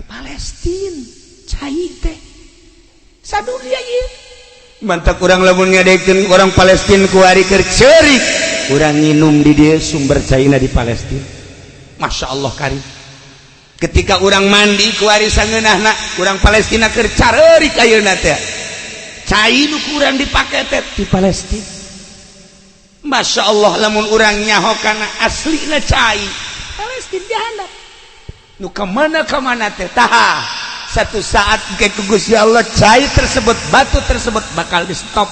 Palestina cai teh sadunia ieu mantap urang lamun ngadekeun orang Palestina ku ari keur ceurik urang nginum di dieu sumber caina di Palestina. Masya Allah karim. Ketika urang mandi ku ari sangeunahna urang Palestina keur careurik ayeuna teh cai nu ku urang dipake teh di Palestina. Masya Allah lamun urang nyaho kana aslina cai Palestina dihandap nu kamana-kamana teh taha satu saat ke Gusti Allah cai tersebut batu tersebut bakal di stop.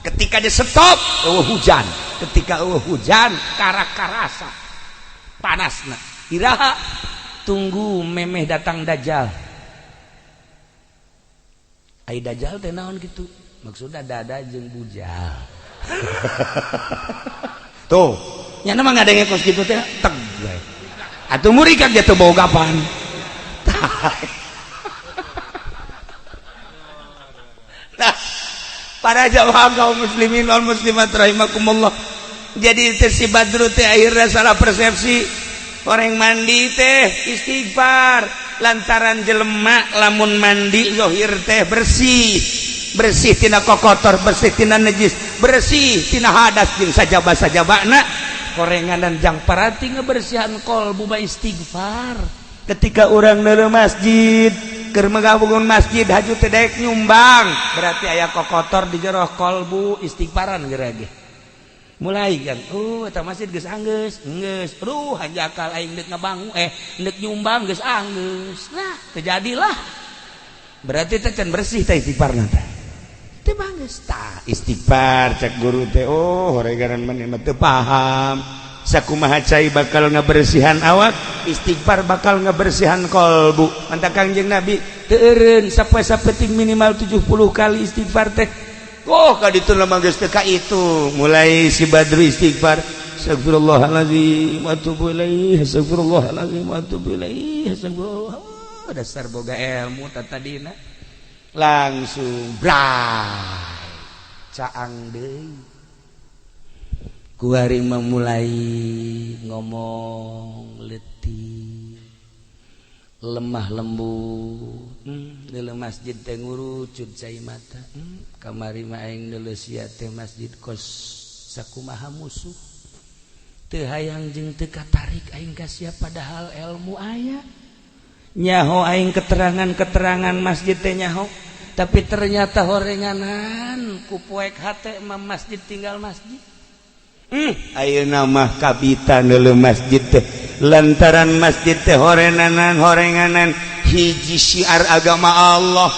Ketika di stop eueuh hujan, ketika eueuh hujan karakarasa panasna iraha tunggu memeh datang dajjal. Ai dajjal teh naon kitu maksudna dada jeung bujal. Tuh nya mah ngadenge kos kitu teh teg we. Atuh murid kan teu boga pan. Nah, para jamaah kaum muslimin wal muslimat rahimakumullah. Jadi teh si Badru teh akhirnya salah persepsi. Orang mandi teh istighfar lantaran jelema lamun mandi zohir teh bersih, bersih tina kokotor, bersih tina najis, bersih tina hadas jeung sajaba-sajabana. Korengan dan jang paranti ngebersihan kolbu mah istighfar. Ketika orang neuleuh masjid, keur ngabangun masjid haju teh daek nyumbang, berarti aya kokotor di jero kolbu, istighfaran geura ge. Mulai kan, oh eta masjid geus anggeus, geus. Aduh, hanjakal aing deuk ngabangun deuk nyumbang geus anggeus. Nah, terjadilah. Berarti teh can bersih teh istighfarna teh. Teu banggeus tah istighfar cek guru teh, oh horegaran maneh mah teu paham. Sakumaha cai bakal ngabersihan awak, istighfar bakal ngabersihan kolbu. Mantap Kangjeng Nabi teu eureun sapoe sapeting minimal 70 kali istighfar teh. Oh, ka ditu mah geus teu itu. Mulai si Badru istighfar, astagfirullahalazim wa atubu ilaih, astagfirullahalazim wa atubu ilaih, astagfirullah. Oh, dasar boga ilmu tatadina. Langsung bray. Caang deui. Kuari memulai ngomong letih, lemah lembut. Dalam masjid teh ngurucut cai mata. Kamari mah aing deuleu sia teh masjid kos sakumaha musuh. Teu hayang jeung teu katarik aing ka sia, padahal ilmu aya. Nyaho aing keterangan-keterangan masjid teh nyaho, tapi ternyata horenganan ku poek hate mah masjid tinggal masjid. Ayeuna mah kabita neuleuh masjid teh lantaran masjid teh horenanan horenganan hiji syiar agama Allah.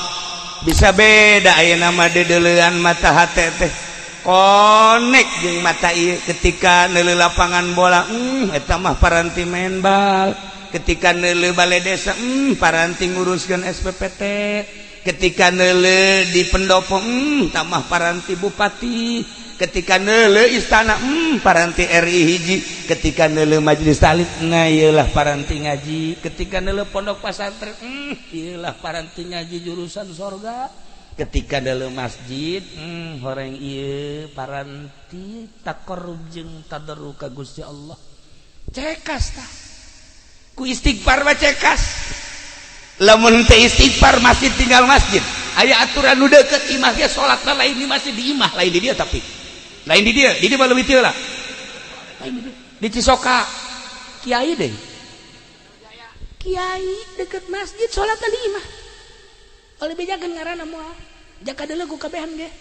Bisa beda ayeuna mah deudeulean mata hate teh konek jeung mata ieu ketika neuleuh lapangan bola, eta mah paranti main bal. Ketika neuleuh balai desa, paranti nguruskeun SPPT. Ketika neuleuh di pendopo, tamah paranti bupati. Ketika neuleuh istana, paranti RI hiji. Ketika neuleuh majelis taklim, nah ieulah paranti ngaji. Ketika neuleuh pondok pesantren, ieulah paranti ngaji jurusan sorga. Ketika neuleuh masjid, horeng ieu paranti taqarrub jeung tadarru ka Gusti Allah. Cekas tah ku istighfar mah cekas. Lamun teh istighfar masjid tinggal masjid. Aya aturan nu deukeut imah ge salatna lain di masjid, di imah, lain di dia, tapi lain di dia, di dia mah leuwih teu lah, lain di dia, di Cisoka. Kiai deh, kiai deket masjid salatna di imah. Oleh bejakeun ngaranna moal jaka deuleu ku kabehan ge.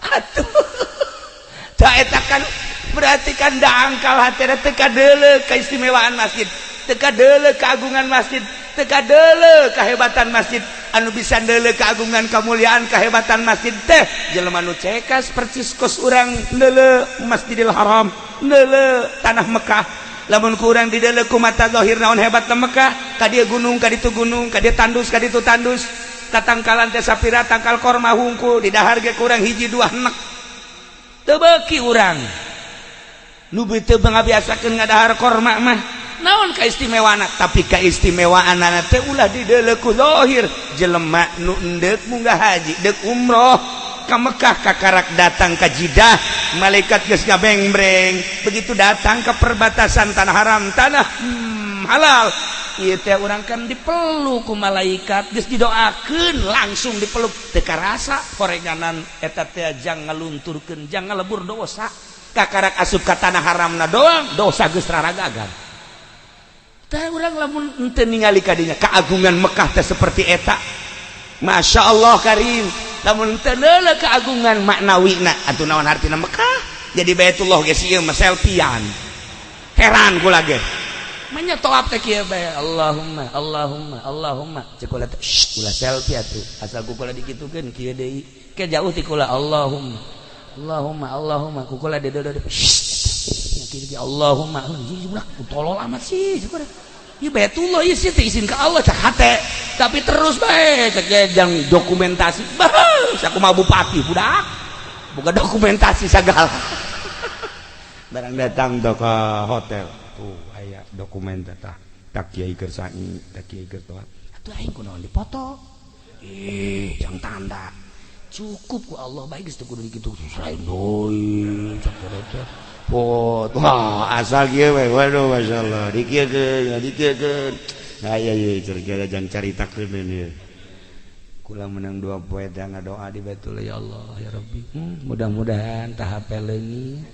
Atuh tah eta kan berarti kan dangkal hatena, teu kadeuleu keistimewaan masjid, teu kadeuleu keagungan masjid, teu kadeuleu kehebatan masjid. Anu bisa deuleu keagungan, kemuliaan, kehebatan masjid teh jelema nu cekas percis kos urang deuleu Masjidil Haram, deuleu tanah Mekah. Lamun ku urang dideuleu ku mata zahir, naon hebat Mekah? Ka dieu gunung, ka ditu gunung, ka dieu tandus, ka ditu tandus. Tatangkalan teh sapira tangkal korma hungkul, di dahar ge kurang hiji dua enek. Teu beuki urang nu teu ngabiasakeun ngadahar korma mah naon kaistimewaana. Tapi kaistimewaanana teh ulah dideuleu ku zahir. Jelema nu endeuk munggah haji, deuk umroh ka Mekah, kakarak datang ka Jidah, malaikat geus ngabengbreng. Begitu datang ke perbatasan tanah haram, tanah halal ieu teh, urang kan dipeluk ku malaikat, geus didoakeun, langsung dipeluk. Teu karasa horenganan eta teh jang ngalunturkeun, jang ngalebur dosa. Kakarak asup ka tanah haramna doang, dosa geus raragagan. Tah urang lamun henteu ningali kadinya keagungan Mekah teh seperti eta, Masya Allah karim. Lamun teu neuleuh keagungan maknawina, atuh naon hartina Mekah? Jadi Baitullah geus ieu mah selfiean. Heran kula ge. Manya toap teh kieu bae, Allahumma Allahumma Allahumma. Cek kula teh, ulah selfie atuh. Asal ku kula dikitukeun kieu deui. Ke jauh ti kula, Allahumma Allahumma Allahumma, ku kula deudeuh. Kieu Allahumma, budak tolol amat sih cek kula. Ieu Baitullah ieu sih teh izin ka Allah cak hate. Tapi terus bae cek ge jang dokumentasi. Bah, sakumaha bupati budak. Bukan dokumentasi segala. Barang datang tuh ke hotel. Tuh aya dokumen tah tak kiai keur sa'i, tak kiai keur toa. Atuh aing kunaon dipoto? Ih, jang tanda. Cukup ku Allah bae geus teu kudu dikitu. Lain deui cak teh. Foto. Wah, asal kieu we. Waduh, masyaallah. Dikieukeun, dikieukeun. Aya ieu cerita jang caritakeun ieu. Kula menang 2 poe teh ngadoa di Baitul ya Allah ya Rabbi. Mudah-mudahan tah HP leungit.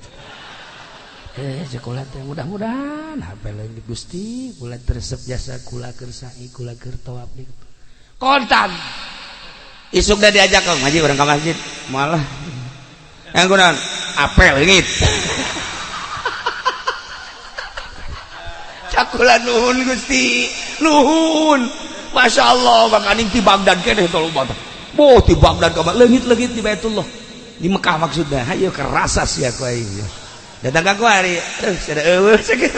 Sekolah teh mudah-mudahan HP leungit Gusti, kula teresep jasa kula keur sa'i, kula keur tawaf di. Kontan. Isuk dah diajak ke ngaji urang ka masjid. Malah yang kunaon? Apel leungit. Cakula nuhun Gusti, nuhun. Masya Allah, makaning ti Baghdad keneh tolong bata. Boh ti Baghdad ka leungit-leungit di Baitullah. Di Mekah maksudna. Hayu kerasa sia ku aing. Datang ka kuari, sada eueuh sakitu.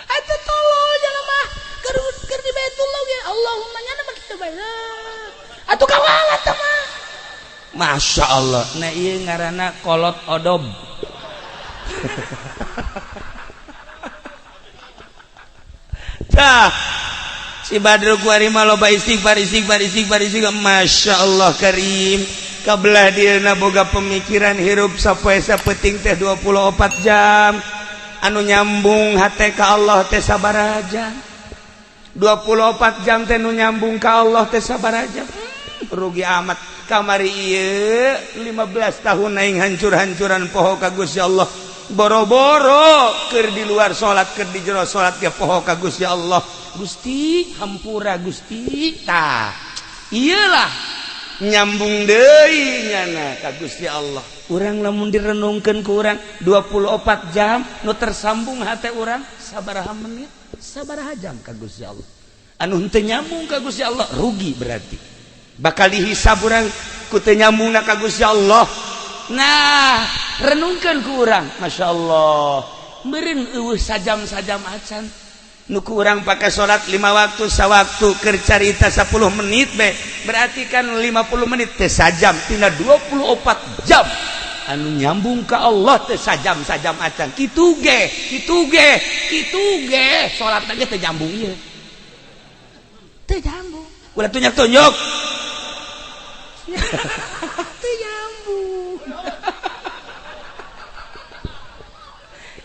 Atuh tolol jalma keur keur di Baitullah ge Allahumma nya mah kitu bae. Atuh kawalat teh mah. Masya Allah. Nah ieu ngaranna kolot odob. Tah si Badru kuari mah loba istighfar istighfar istighfar istighfar. Masya Allah karim. Kabelah dieuna boga pemikiran hirup sapoe sapeting teh 24 jam. Anu nyambung hate ka Allah teh sabaraha jam? 24 jam teh nu nyambung ka Allah teh sabaraha jam? Rugi amat. Kamari ieu 15 tahun aing hancur-hancuran poho ka Gusti Allah. Boro-boro keur di luar salat keur di jero salat ge poho ka Gusti Allah. Gusti hampura Gusti. Tah ieulah nyambung deui nyana ka Gusti Allah. Urang lamun direnungkeun ku urang 24 jam nu tersambung hate urang sabaraha menit sabaraha jam ka Gusti Allah. Anu henteu nyambung ka Gusti Allah rugi berarti. Bakal dihisab urang ku teu nyambungna ka Gusti Allah. Nah, renungkeun ku urang, Masya Allah. Meureun eueuh sajam-sajam acan. Nu ku urang pake salat 5 waktu sawaktu keur carita 10 menit be. Berarti kan 50 menit teh sajam tina 24 jam. Anu nyambung ka Allah teh sajam-sajam acan. Kitu ge, kitu ge, kitu ge salatna ge teh nyambung ieu. Teu nyambung. Ulah tunjuk-tunjuk. Teu nyambung.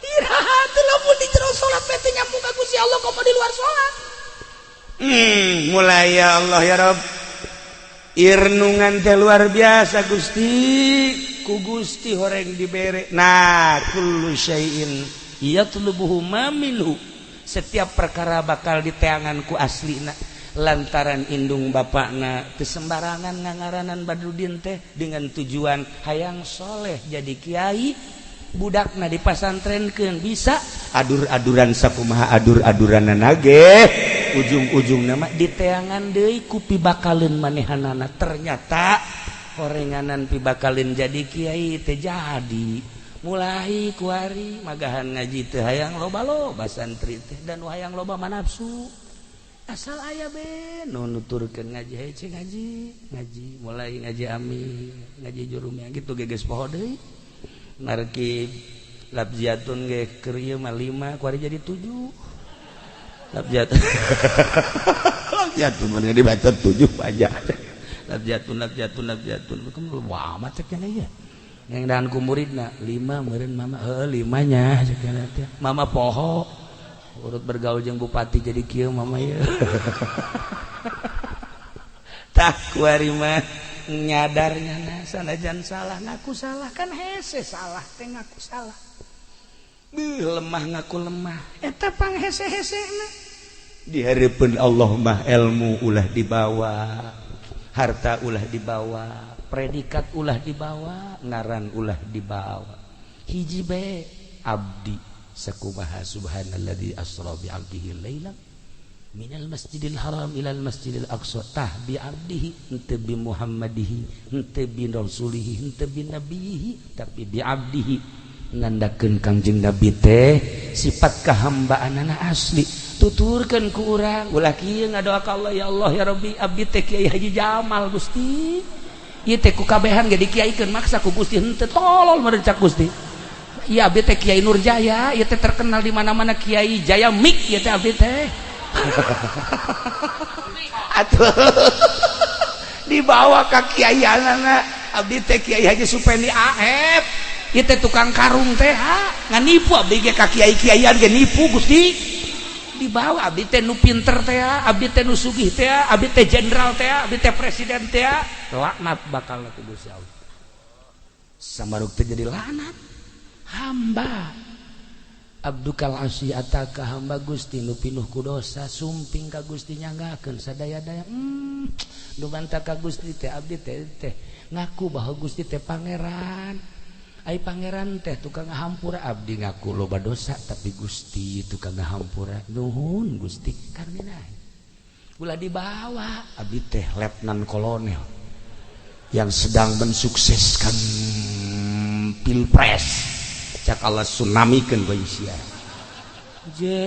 Iraha teu lamun di jero salat teh teu nyambung ka Gusti Allah komo di luar salat. Mulai ya Allah ya Rabb. Irnungan teh luar biasa Gusti. Ku Gusti horeng dibere. Nah, kullu syai'in yatlubuhu ma minhu. Setiap perkara bakal diteangan ku aslina. Lantaran indung bapakna teu sembarangan ngangaranan Badrudin teh dengan tujuan hayang soleh jadi kiai, budakna dipasantrenkeun bisa adur-aduran sakumaha adur-aduranna ge ujung-ujungna mah diteangan deui ku pibakaleun manehanana. Ternyata horenganan pibakaleun jadi kiai teh jadi mulai kuari magahan ngaji teh hayang loba-loba santri teh dan hayang loba manafsu. Asal aya be nu nuturkeun ngaji hece ngaji ngaji mulai ngaji ami ngaji jurumnya gitu geges poho deui narkib labziatun ge keur ieu mah 5 kuari jadi 7 labziatun labziatun mah dibaca 7 aja labziatun labziatun labziatun kamu wah amat cek nya ieu yang dan ku muridna 5 meureun mama heuh 5 nya cek nya teh mama poho urut bergaul jeung bupati jadi kieu mama ieu. Tah kuari mah nyadarnya na sanajan salah ngaku salah kan hese salah teh ngaku salah. Beuh lemah ngaku lemah eta pang hese-hesena. Di hareupeun Allah mah ilmu ulah dibawa, harta ulah dibawa, predikat ulah dibawa, ngaran ulah dibawa. Hiji bae abdi sakumaha subhanalladzi asra bi 'abdihi lailan minal masjidil haram ilal masjidil aqsa. Tah bi 'abdihi henteu bi Muhammadihi henteu bi rasulihi henteu bi nabihi tapi bi 'abdihi. Nandakeun Kangjeng Nabi teh sifat kahambaanana asli tuturkeun ku urang ulah kieu ngadoa ka Allah ya Allah ya Rabbi abdi teh Kiai Haji Jamal Gusti ieu teh ku kabehan ge dikiaikeun maksa ku Gusti henteu tolol meureun cak Gusti. Iya, abdi teh Kiai Nurjaya, ieu teh terkenal di mana-mana, Kiai Jaya Mik ieu teh abdi teh. Atuh dibawa ka kiaianana, abdi teh Kiai Haji Supendi AF, ieu teh tukang karung teh, ha nganipu abdi ge ka kiai-kiaian ge nipu. Gusti, dibawa abdi teh nu pinter teh, abdi teh nu sugih teh, abdi teh jenderal teh, abdi teh presiden teh. Laknat bakal ku Gusti Allah, samaruk teh jadi laknat. Hamba abdukal asi ataka, hamba Gusti nu pinuh ku dosa, sumping ka Gusti, nyanggakeun sadaya-daya. Nu bantah ka Gusti teh abdi teh teh ngaku bahwa Gusti teh pangeran. Ai pangeran teh tukang ngahampura. Abdi ngaku loba dosa, tapi Gusti tukang ngahampura. Nuhun Gusti, karena ulah dibawa abdi teh letnan kolonel yang sedang mensukseskan pilpres. Cak Allah, tsunami-keun bae sia. Je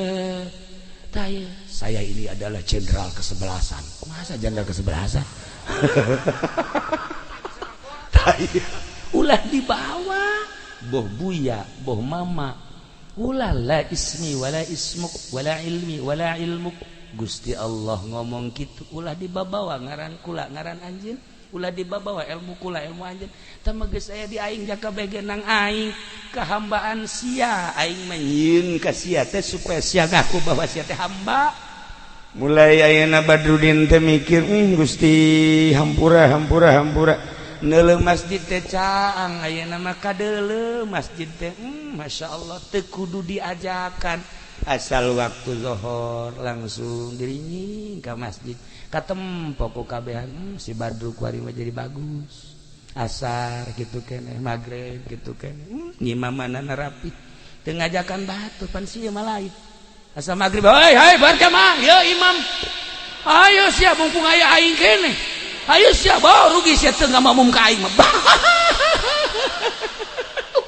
taya, saya ini adalah jenderal kesebelasan. Masa jenderal kesebelasan? Taya, ulah dibawa boh buya boh mama, ulah. La ismi wala ismuk wala ilmi wala ilmuk. Gusti Allah ngomong gitu, ulah dibawa ngaran kula, ngaran anjeun, ulah dibawa ilmu kula, ilmu anjeun. Tama geus aya di aing, jaka nang aing kehambaan sia. Aing menyieun ka sia teh supaya sia ngaku bahwa sia teh hamba. Mulai ayeuna Badrudin teh mikir, Gusti, hampura, hampura, hampura." Neuleuh masjid teh caang ayeuna mah, kadeuleu masjid teh, Masya Allah, teu kudu diajakan, asal waktu zohor langsung dirinying ka masjid, katempo ku kabehan. Si Badru kuari mah jadi bagus. Asar gitu keneh, maghrib gitu keneh, ngimamanana rapi, teu ngajakan batu pan sia mah lain. Asal maghrib, "Hei, hei, berjamaah ya imam, ayo sia, mumpung aya aing keneh, ayo sia, bawa rugi sia teu ngamakmum ka aing mah."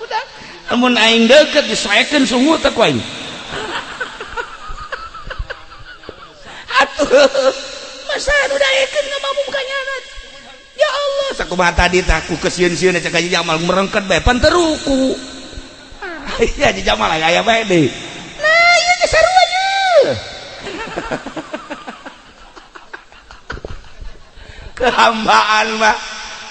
Udah, amun aing deukeut disoekeun sungut teh ku aing. Atuh masa nu daekeun ngamakmum ka nyana? Ya Allah, sakumaha tadi tah ku kesieun-sieun cek Haji Jamal merengket bae pan teruku. Iya, Haji Jamal aya bae deui. Nah, ieu ge sarua ye. Kehambaan mah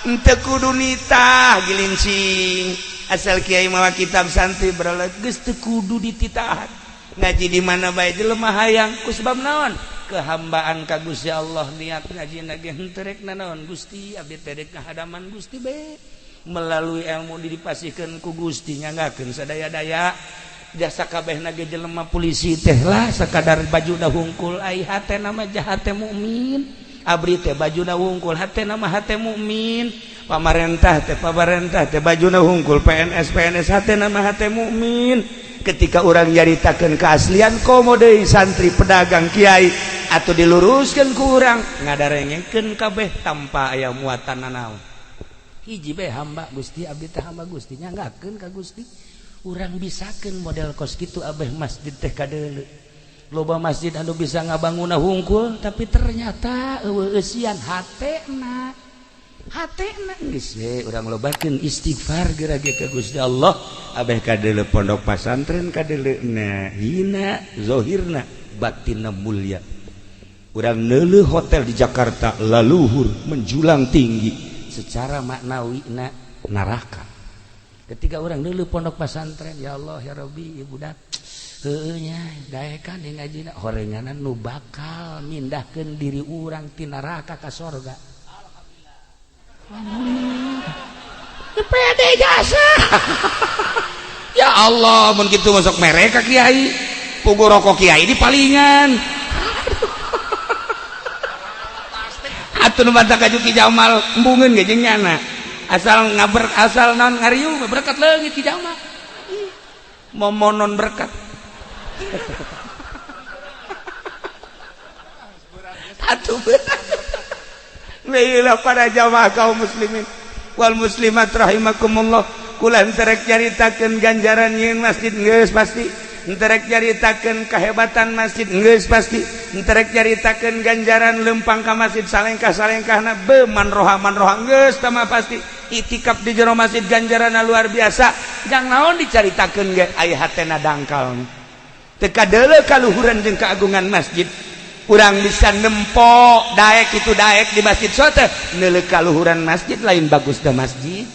henteu kudu nitah gilincing, asal kiai mawa kitab santri beralek, geus teu kudu dititahan, ngaji di mana bae jelema hayang. Ku sebab naon? Kehambaan ka Gusti Allah. Niat ngaji ge henteu rek nanaon. Gusti, abdi teh rek ngahadaman Gusti be melalui ilmu dipasihkeun ku Gusti, nyanggakeun sadaya-daya jasa kabehna ge. Jelema polisi teh lah sakadar baju hungkul, ai hatena mah hate mukmin. Abri teh bajuna wungkul, hatena mah hate mukmin. Pamarentah teh, pamarentah teh bajuna hungkul, PNS PNS, hatena mah hate mukmin. Ketika orang nyaritakeun keaslian, komo deui santri, pedagang, kiai, atau diluruskan ku urang, ngadarengekeun kabeh tanpa aya muatan nanaon. Hiji bae, hamba Gusti, abdi teh hamba Gusti, nyanggakeun ka Gusti. Urang bisakeun model kos kitu abeh masjid teh kadeuleu. Loba masjid anu bisa ngabangunna hungkul, tapi ternyata eueuh eusian hatena. Hatena geus we urang lobakeun istighfar geura ge ka Gusti Allah. Abeh kadeuleu pondok pasantren kadeuleuna hina zahirna, batinna mulia. Urang neuleuh hotel di Jakarta laluhur menjulang tinggi, secara maknawi na neraka. Ketika orang neuleuh pondok pasantren, ya Allah ya Rabbi, ieu budak heueuh nya daekan di ngajina, horenganan nu bakal mindahkeun diri urang ti neraka ka sorga. Alhamdulillah, pede jasa. Ya Allah, mun kitu masuk mereka kiai pugu rokok, kiai di palingan. Atuh nu bantah ka Ki Jamal embungeun ge jeung nyana, asal ngaber, asal naon ngariung berkat leungit. Ki Jamal momonon berkat. Atuh berat para jamaah kaum muslimin wal muslimat rahimakumullah, kula henteu rek nyaritakeun ganjaran nyieun masjid, geus pasti. Henteu rek nyaritakeun kehebatan masjid, geus pasti. Henteu rek nyaritakeun ganjaran lempang ka masjid, salengkah-salengkahna be man roha man roha, geus tama pasti. Itikaf di jero masjid ganjaranna luar biasa. Jang naon dicaritakeun ge aya hatena dangkal. Teu kadeuleu kaluhuran jeung keagungan masjid. Urang bisa nempo daek itu daek di masjid sote neuleuh kaluhuran masjid, lain bagus da masjid,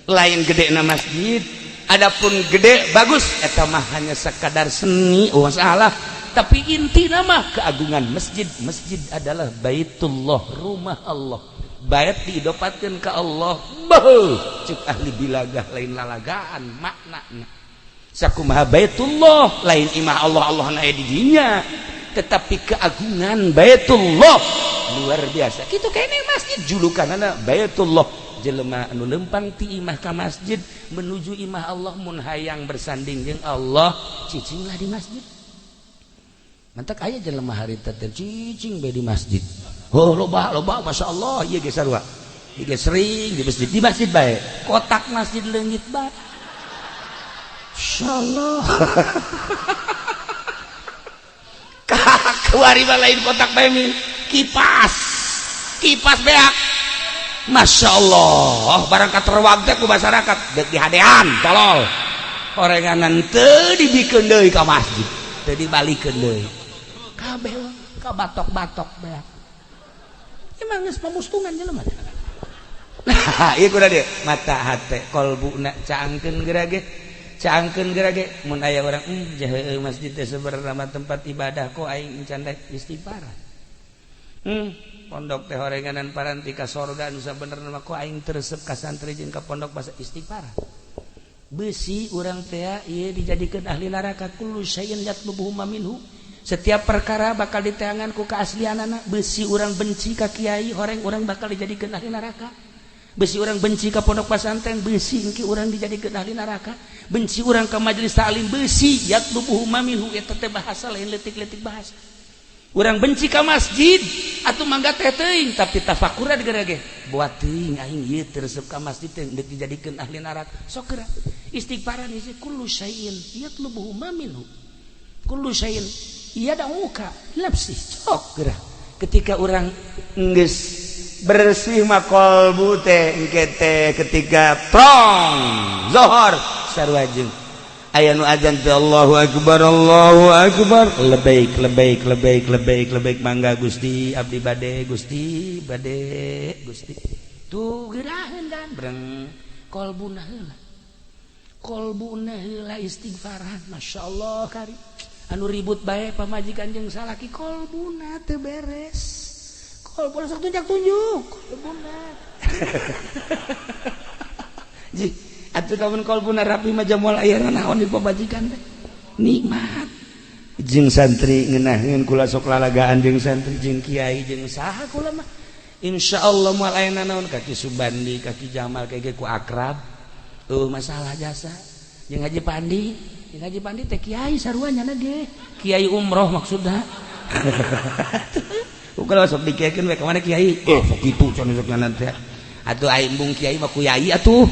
lain gede na masjid. Adapun gede bagus eta mah hanya sekadar seni, oh masalah. Tapi inti nama keagungan masjid. Masjid adalah baitullah, rumah Allah. Bait diidopatkeun ka Allah. Beuh, cek ahli bilagah lain lalagaan maknana. Sakumaha baitullah lain imah Allah, Allah na di dinya, tetapi keagungan baitullah luar biasa. Kitu kene masjid julukanana baitullah. Jelema anu lempang ti imah ka masjid menuju imah Allah, mun hayang bersanding jeung Allah cicinglah di masjid. Mantak aya jelema harita teh cicing bae di masjid. Oh, loba loba, masyaallah, ieu ge sarua. Ieu ge sering di masjid bae. Kotak masjid leungit bae. Insyaallah. Kuari mah lain kotak bae mi. Kipas. Kipas beak. Masya Allah, barang katerwag teh ku masyarakat dek dihadean tolol. Orenganan teu dibikeun deui ka masjid, teu dibalikeun deui. Kabeh ka batok-batok beak. Emang geus pamustungan jelema. Nah, ieu kudu dia mata hate kolbuna caangkeun geura ge. Caangkeun geura ge mun aya urang jahe masjid teh sebenarna mah tempat ibadah, kok aing encan rek istighfar. Pondok teh horenganan paranti ka sorga nu sabenerna mah, kok aing teu resep ka santri jeung ka pondok basa istighfar. Besi urang teh ieu dijadikeun ahli neraka. Kullu syai'in yatlubuhu ma minhu. Setiap perkara bakal diteangan ku keaslianana. Besi urang benci ka kiai, horeng urang bakal dijadikeun ahli neraka. Besi urang benci ka pondok pesantren, besi engke urang dijadikeun ahli neraka. Benci urang ka majelis taklim, besi yatlubuhu ma minhu, eta teh bahasa lain leutik-leutik bahasa. Urang benci ka masjid atuh mangga teh teuing, tapi tafakuran geura ge buat teuing aing ieu teu resep ka masjid teh deuk dijadikeun ahli neraka. Sok geura istighfaran isi kullu syai'in yatlubuhu ma minhu, kullu syai'in yad'uka nafsi. Sok geura ketika urang geus bersih mah kolbu teh, engke teh ketika prong zohor sarua jeung aya nu azan teh, Allahu akbar, Allahu akbar, lebaik lebaik lebaik lebaik lebaik, mangga Gusti, abdi bade Gusti, bade Gusti. Tuh geuraheun kan breng kolbuna heula, kolbuna heula istighfaran. Masyaallah, kari anu ribut bae pamajikan jeung salaki, kolbuna teu beres, kolbuna sok tunjuk-tunjuk kolbuna. Ji atuh lamun kolbuna rapi mah moal aya naon di pamajikan teh, nikmat. Jeung santri ngeunaheun, kula sok lalagaan jeung santri jeung kiai jeung saha kula mah insyaallah moal aya naon. Kaki Subandi, kaki Jamal kayak ku akrab tuh masalah jasa jeung Haji Pandi. Jeung Haji Pandi teh kiai sarua nyana ge kiai umroh maksudna. Kalau sok dikiaikeun we ka mana kiai, eh sok kitu cenah sok nyana teh atuh aing embung kiai mah ku yai atuh.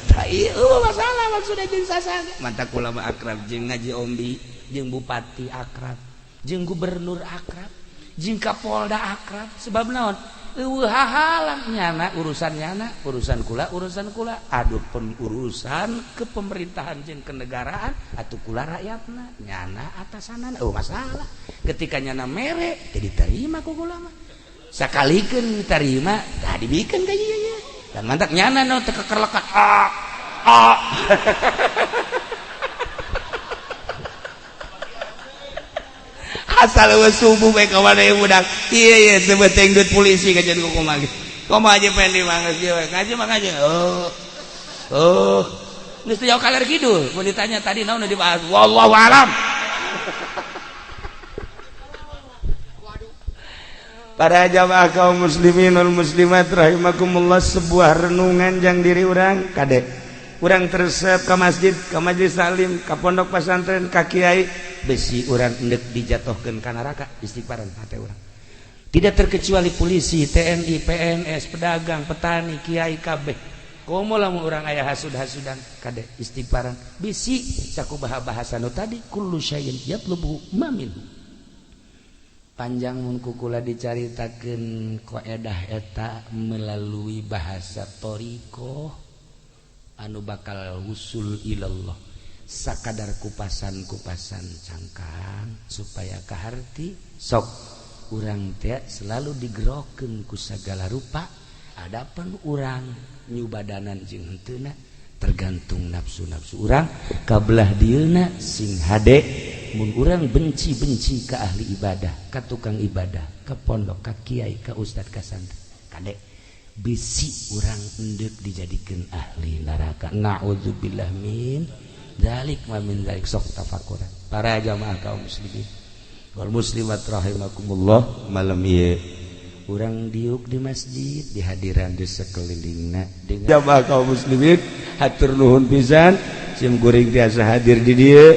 Tah ieu masalah maksudna jeung sasaga. Mantap kula mah akrab jeung Ngaji Ombi, jeung bupati akrab, jeung gubernur akrab, jeung kapolda akrab. Sebab naon? Eueuh hahalang nyana urusan nyana, urusan kula urusan kula. Aduh pun urusan kepemerintahan jeung kenegaraan atuh kula rakyatna, nyana atasanana. Oh masalah. Ketika nyana mere teu diterima ku kula mah. Sakalikeun diterima, tah dibikeun ka ieu ye. Dan mantak nyana no teu kekerlekan. Ah ah. Asal eueuh subuh bae ka mana ieu budak. Ieu ieu teu beuteung duit polisi kajian ku kumaha ge. Kumaha aja pengen di mangga kieu we. Ngaji mah ngaji. Oh. Oh. Geus teu jauh kaler kidul. Mun ditanya tadi naon nu dibahas? Wallahu alam. Para jamaah kaum muslimin wal muslimat rahimakumullah, sebuah renungan jang diri urang kade. Urang teresep ka masjid, ka majelis taklim, ka pondok pesantren, ka kiai, besi urang endek dijatuhkeun ka neraka istighfaran hate urang. Tidak terkecuali polisi, TNI, PNS, pedagang, petani, kiai kabeh. Komo lamun urang aya hasud-hasudan kade istighfaran. Bisi sakubaha bahasa nu tadi kullu syai'in yatlubu ma minhu. Panjang mun ku kula dicaritakeun koedah eta melalui bahasa thoriqoh anu bakal wusul ilallah. Sakadar kupasan-kupasan cangkang supaya kaharti. Sok urang teh selalu digerokeun ku sagala rupa. Adapun urang nyubadanan jeung henteuna tergantung nafsu-nafsu urang. Kabelah dieuna sing hade, mun urang benci-benci ke ahli ibadah, ke tukang ibadah, ke pondok, ke kiai, ke ustad, ke santri, kade bisi urang endek dijadikan ahli neraka. Naudzubillah min dzalik wa min dzalik. Sok tafakuran para jamaah kaum muslimin wal muslimat rahimakumullah. Malam ieu urang diuk di masjid, di hadiran di sekelilingna dengan jamaah kaum muslimin, hatur nuhun pisan sim kuring tiasa hadir di dieu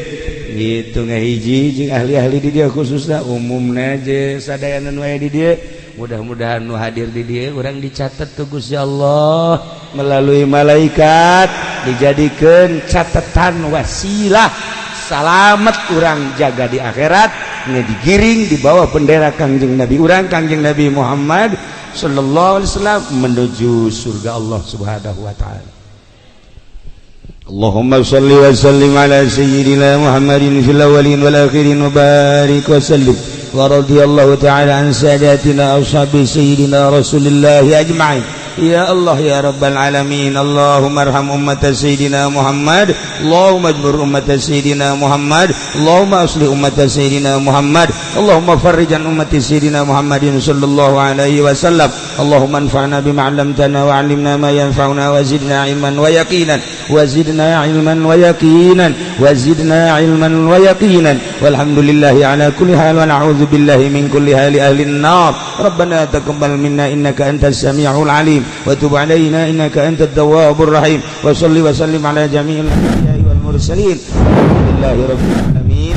gitu, ngahiji jeung ahli-ahli di dieu, khususnya umumna je sadayana nu aya di dieu. Mudah-mudahan nu hadir di dieu urang dicatat ku Gusti Allah melalui malaikat, dijadikan catatan wasilah salamet urang jaga di akhirat, digiring di bawah bendera Kangjeng Nabi urang, Kangjeng Nabi Muhammad sallallahu alaihi wasallam, menuju surga Allah Subhanahu wa taala. اللهم صل وسلم على سيدنا محمد في الأولين والآخرين وبارك وسلم، ورضي الله تعالى عن ساداتنا أصحاب سيدنا رسول الله أجمعين. يا الله يا رب العالمين، اللهم ارحم أمة سيدنا محمد، اللهم اجبر أمة سيدنا محمد، اللهم أصلح أمة سيدنا محمد، اللهم فرج عن أمة سيدنا محمد صلى الله عليه وسلم. اللهم انفعنا بما علمتنا وعلمنا ما ينفعنا وزدنا علما ويقينا، وزدنا علما ويقينا، وزدنا علما ويقينا. والحمد لله على كل حال ونعوذ بالله من كل حال أهل النار. ربنا تقبل منا إنك أنت السميع العليم وتب علينا إنك أنت التواب الرحيم، وصل وسلم على جميع الأنبياء والمرسلين. الحمد لله رب العالمين.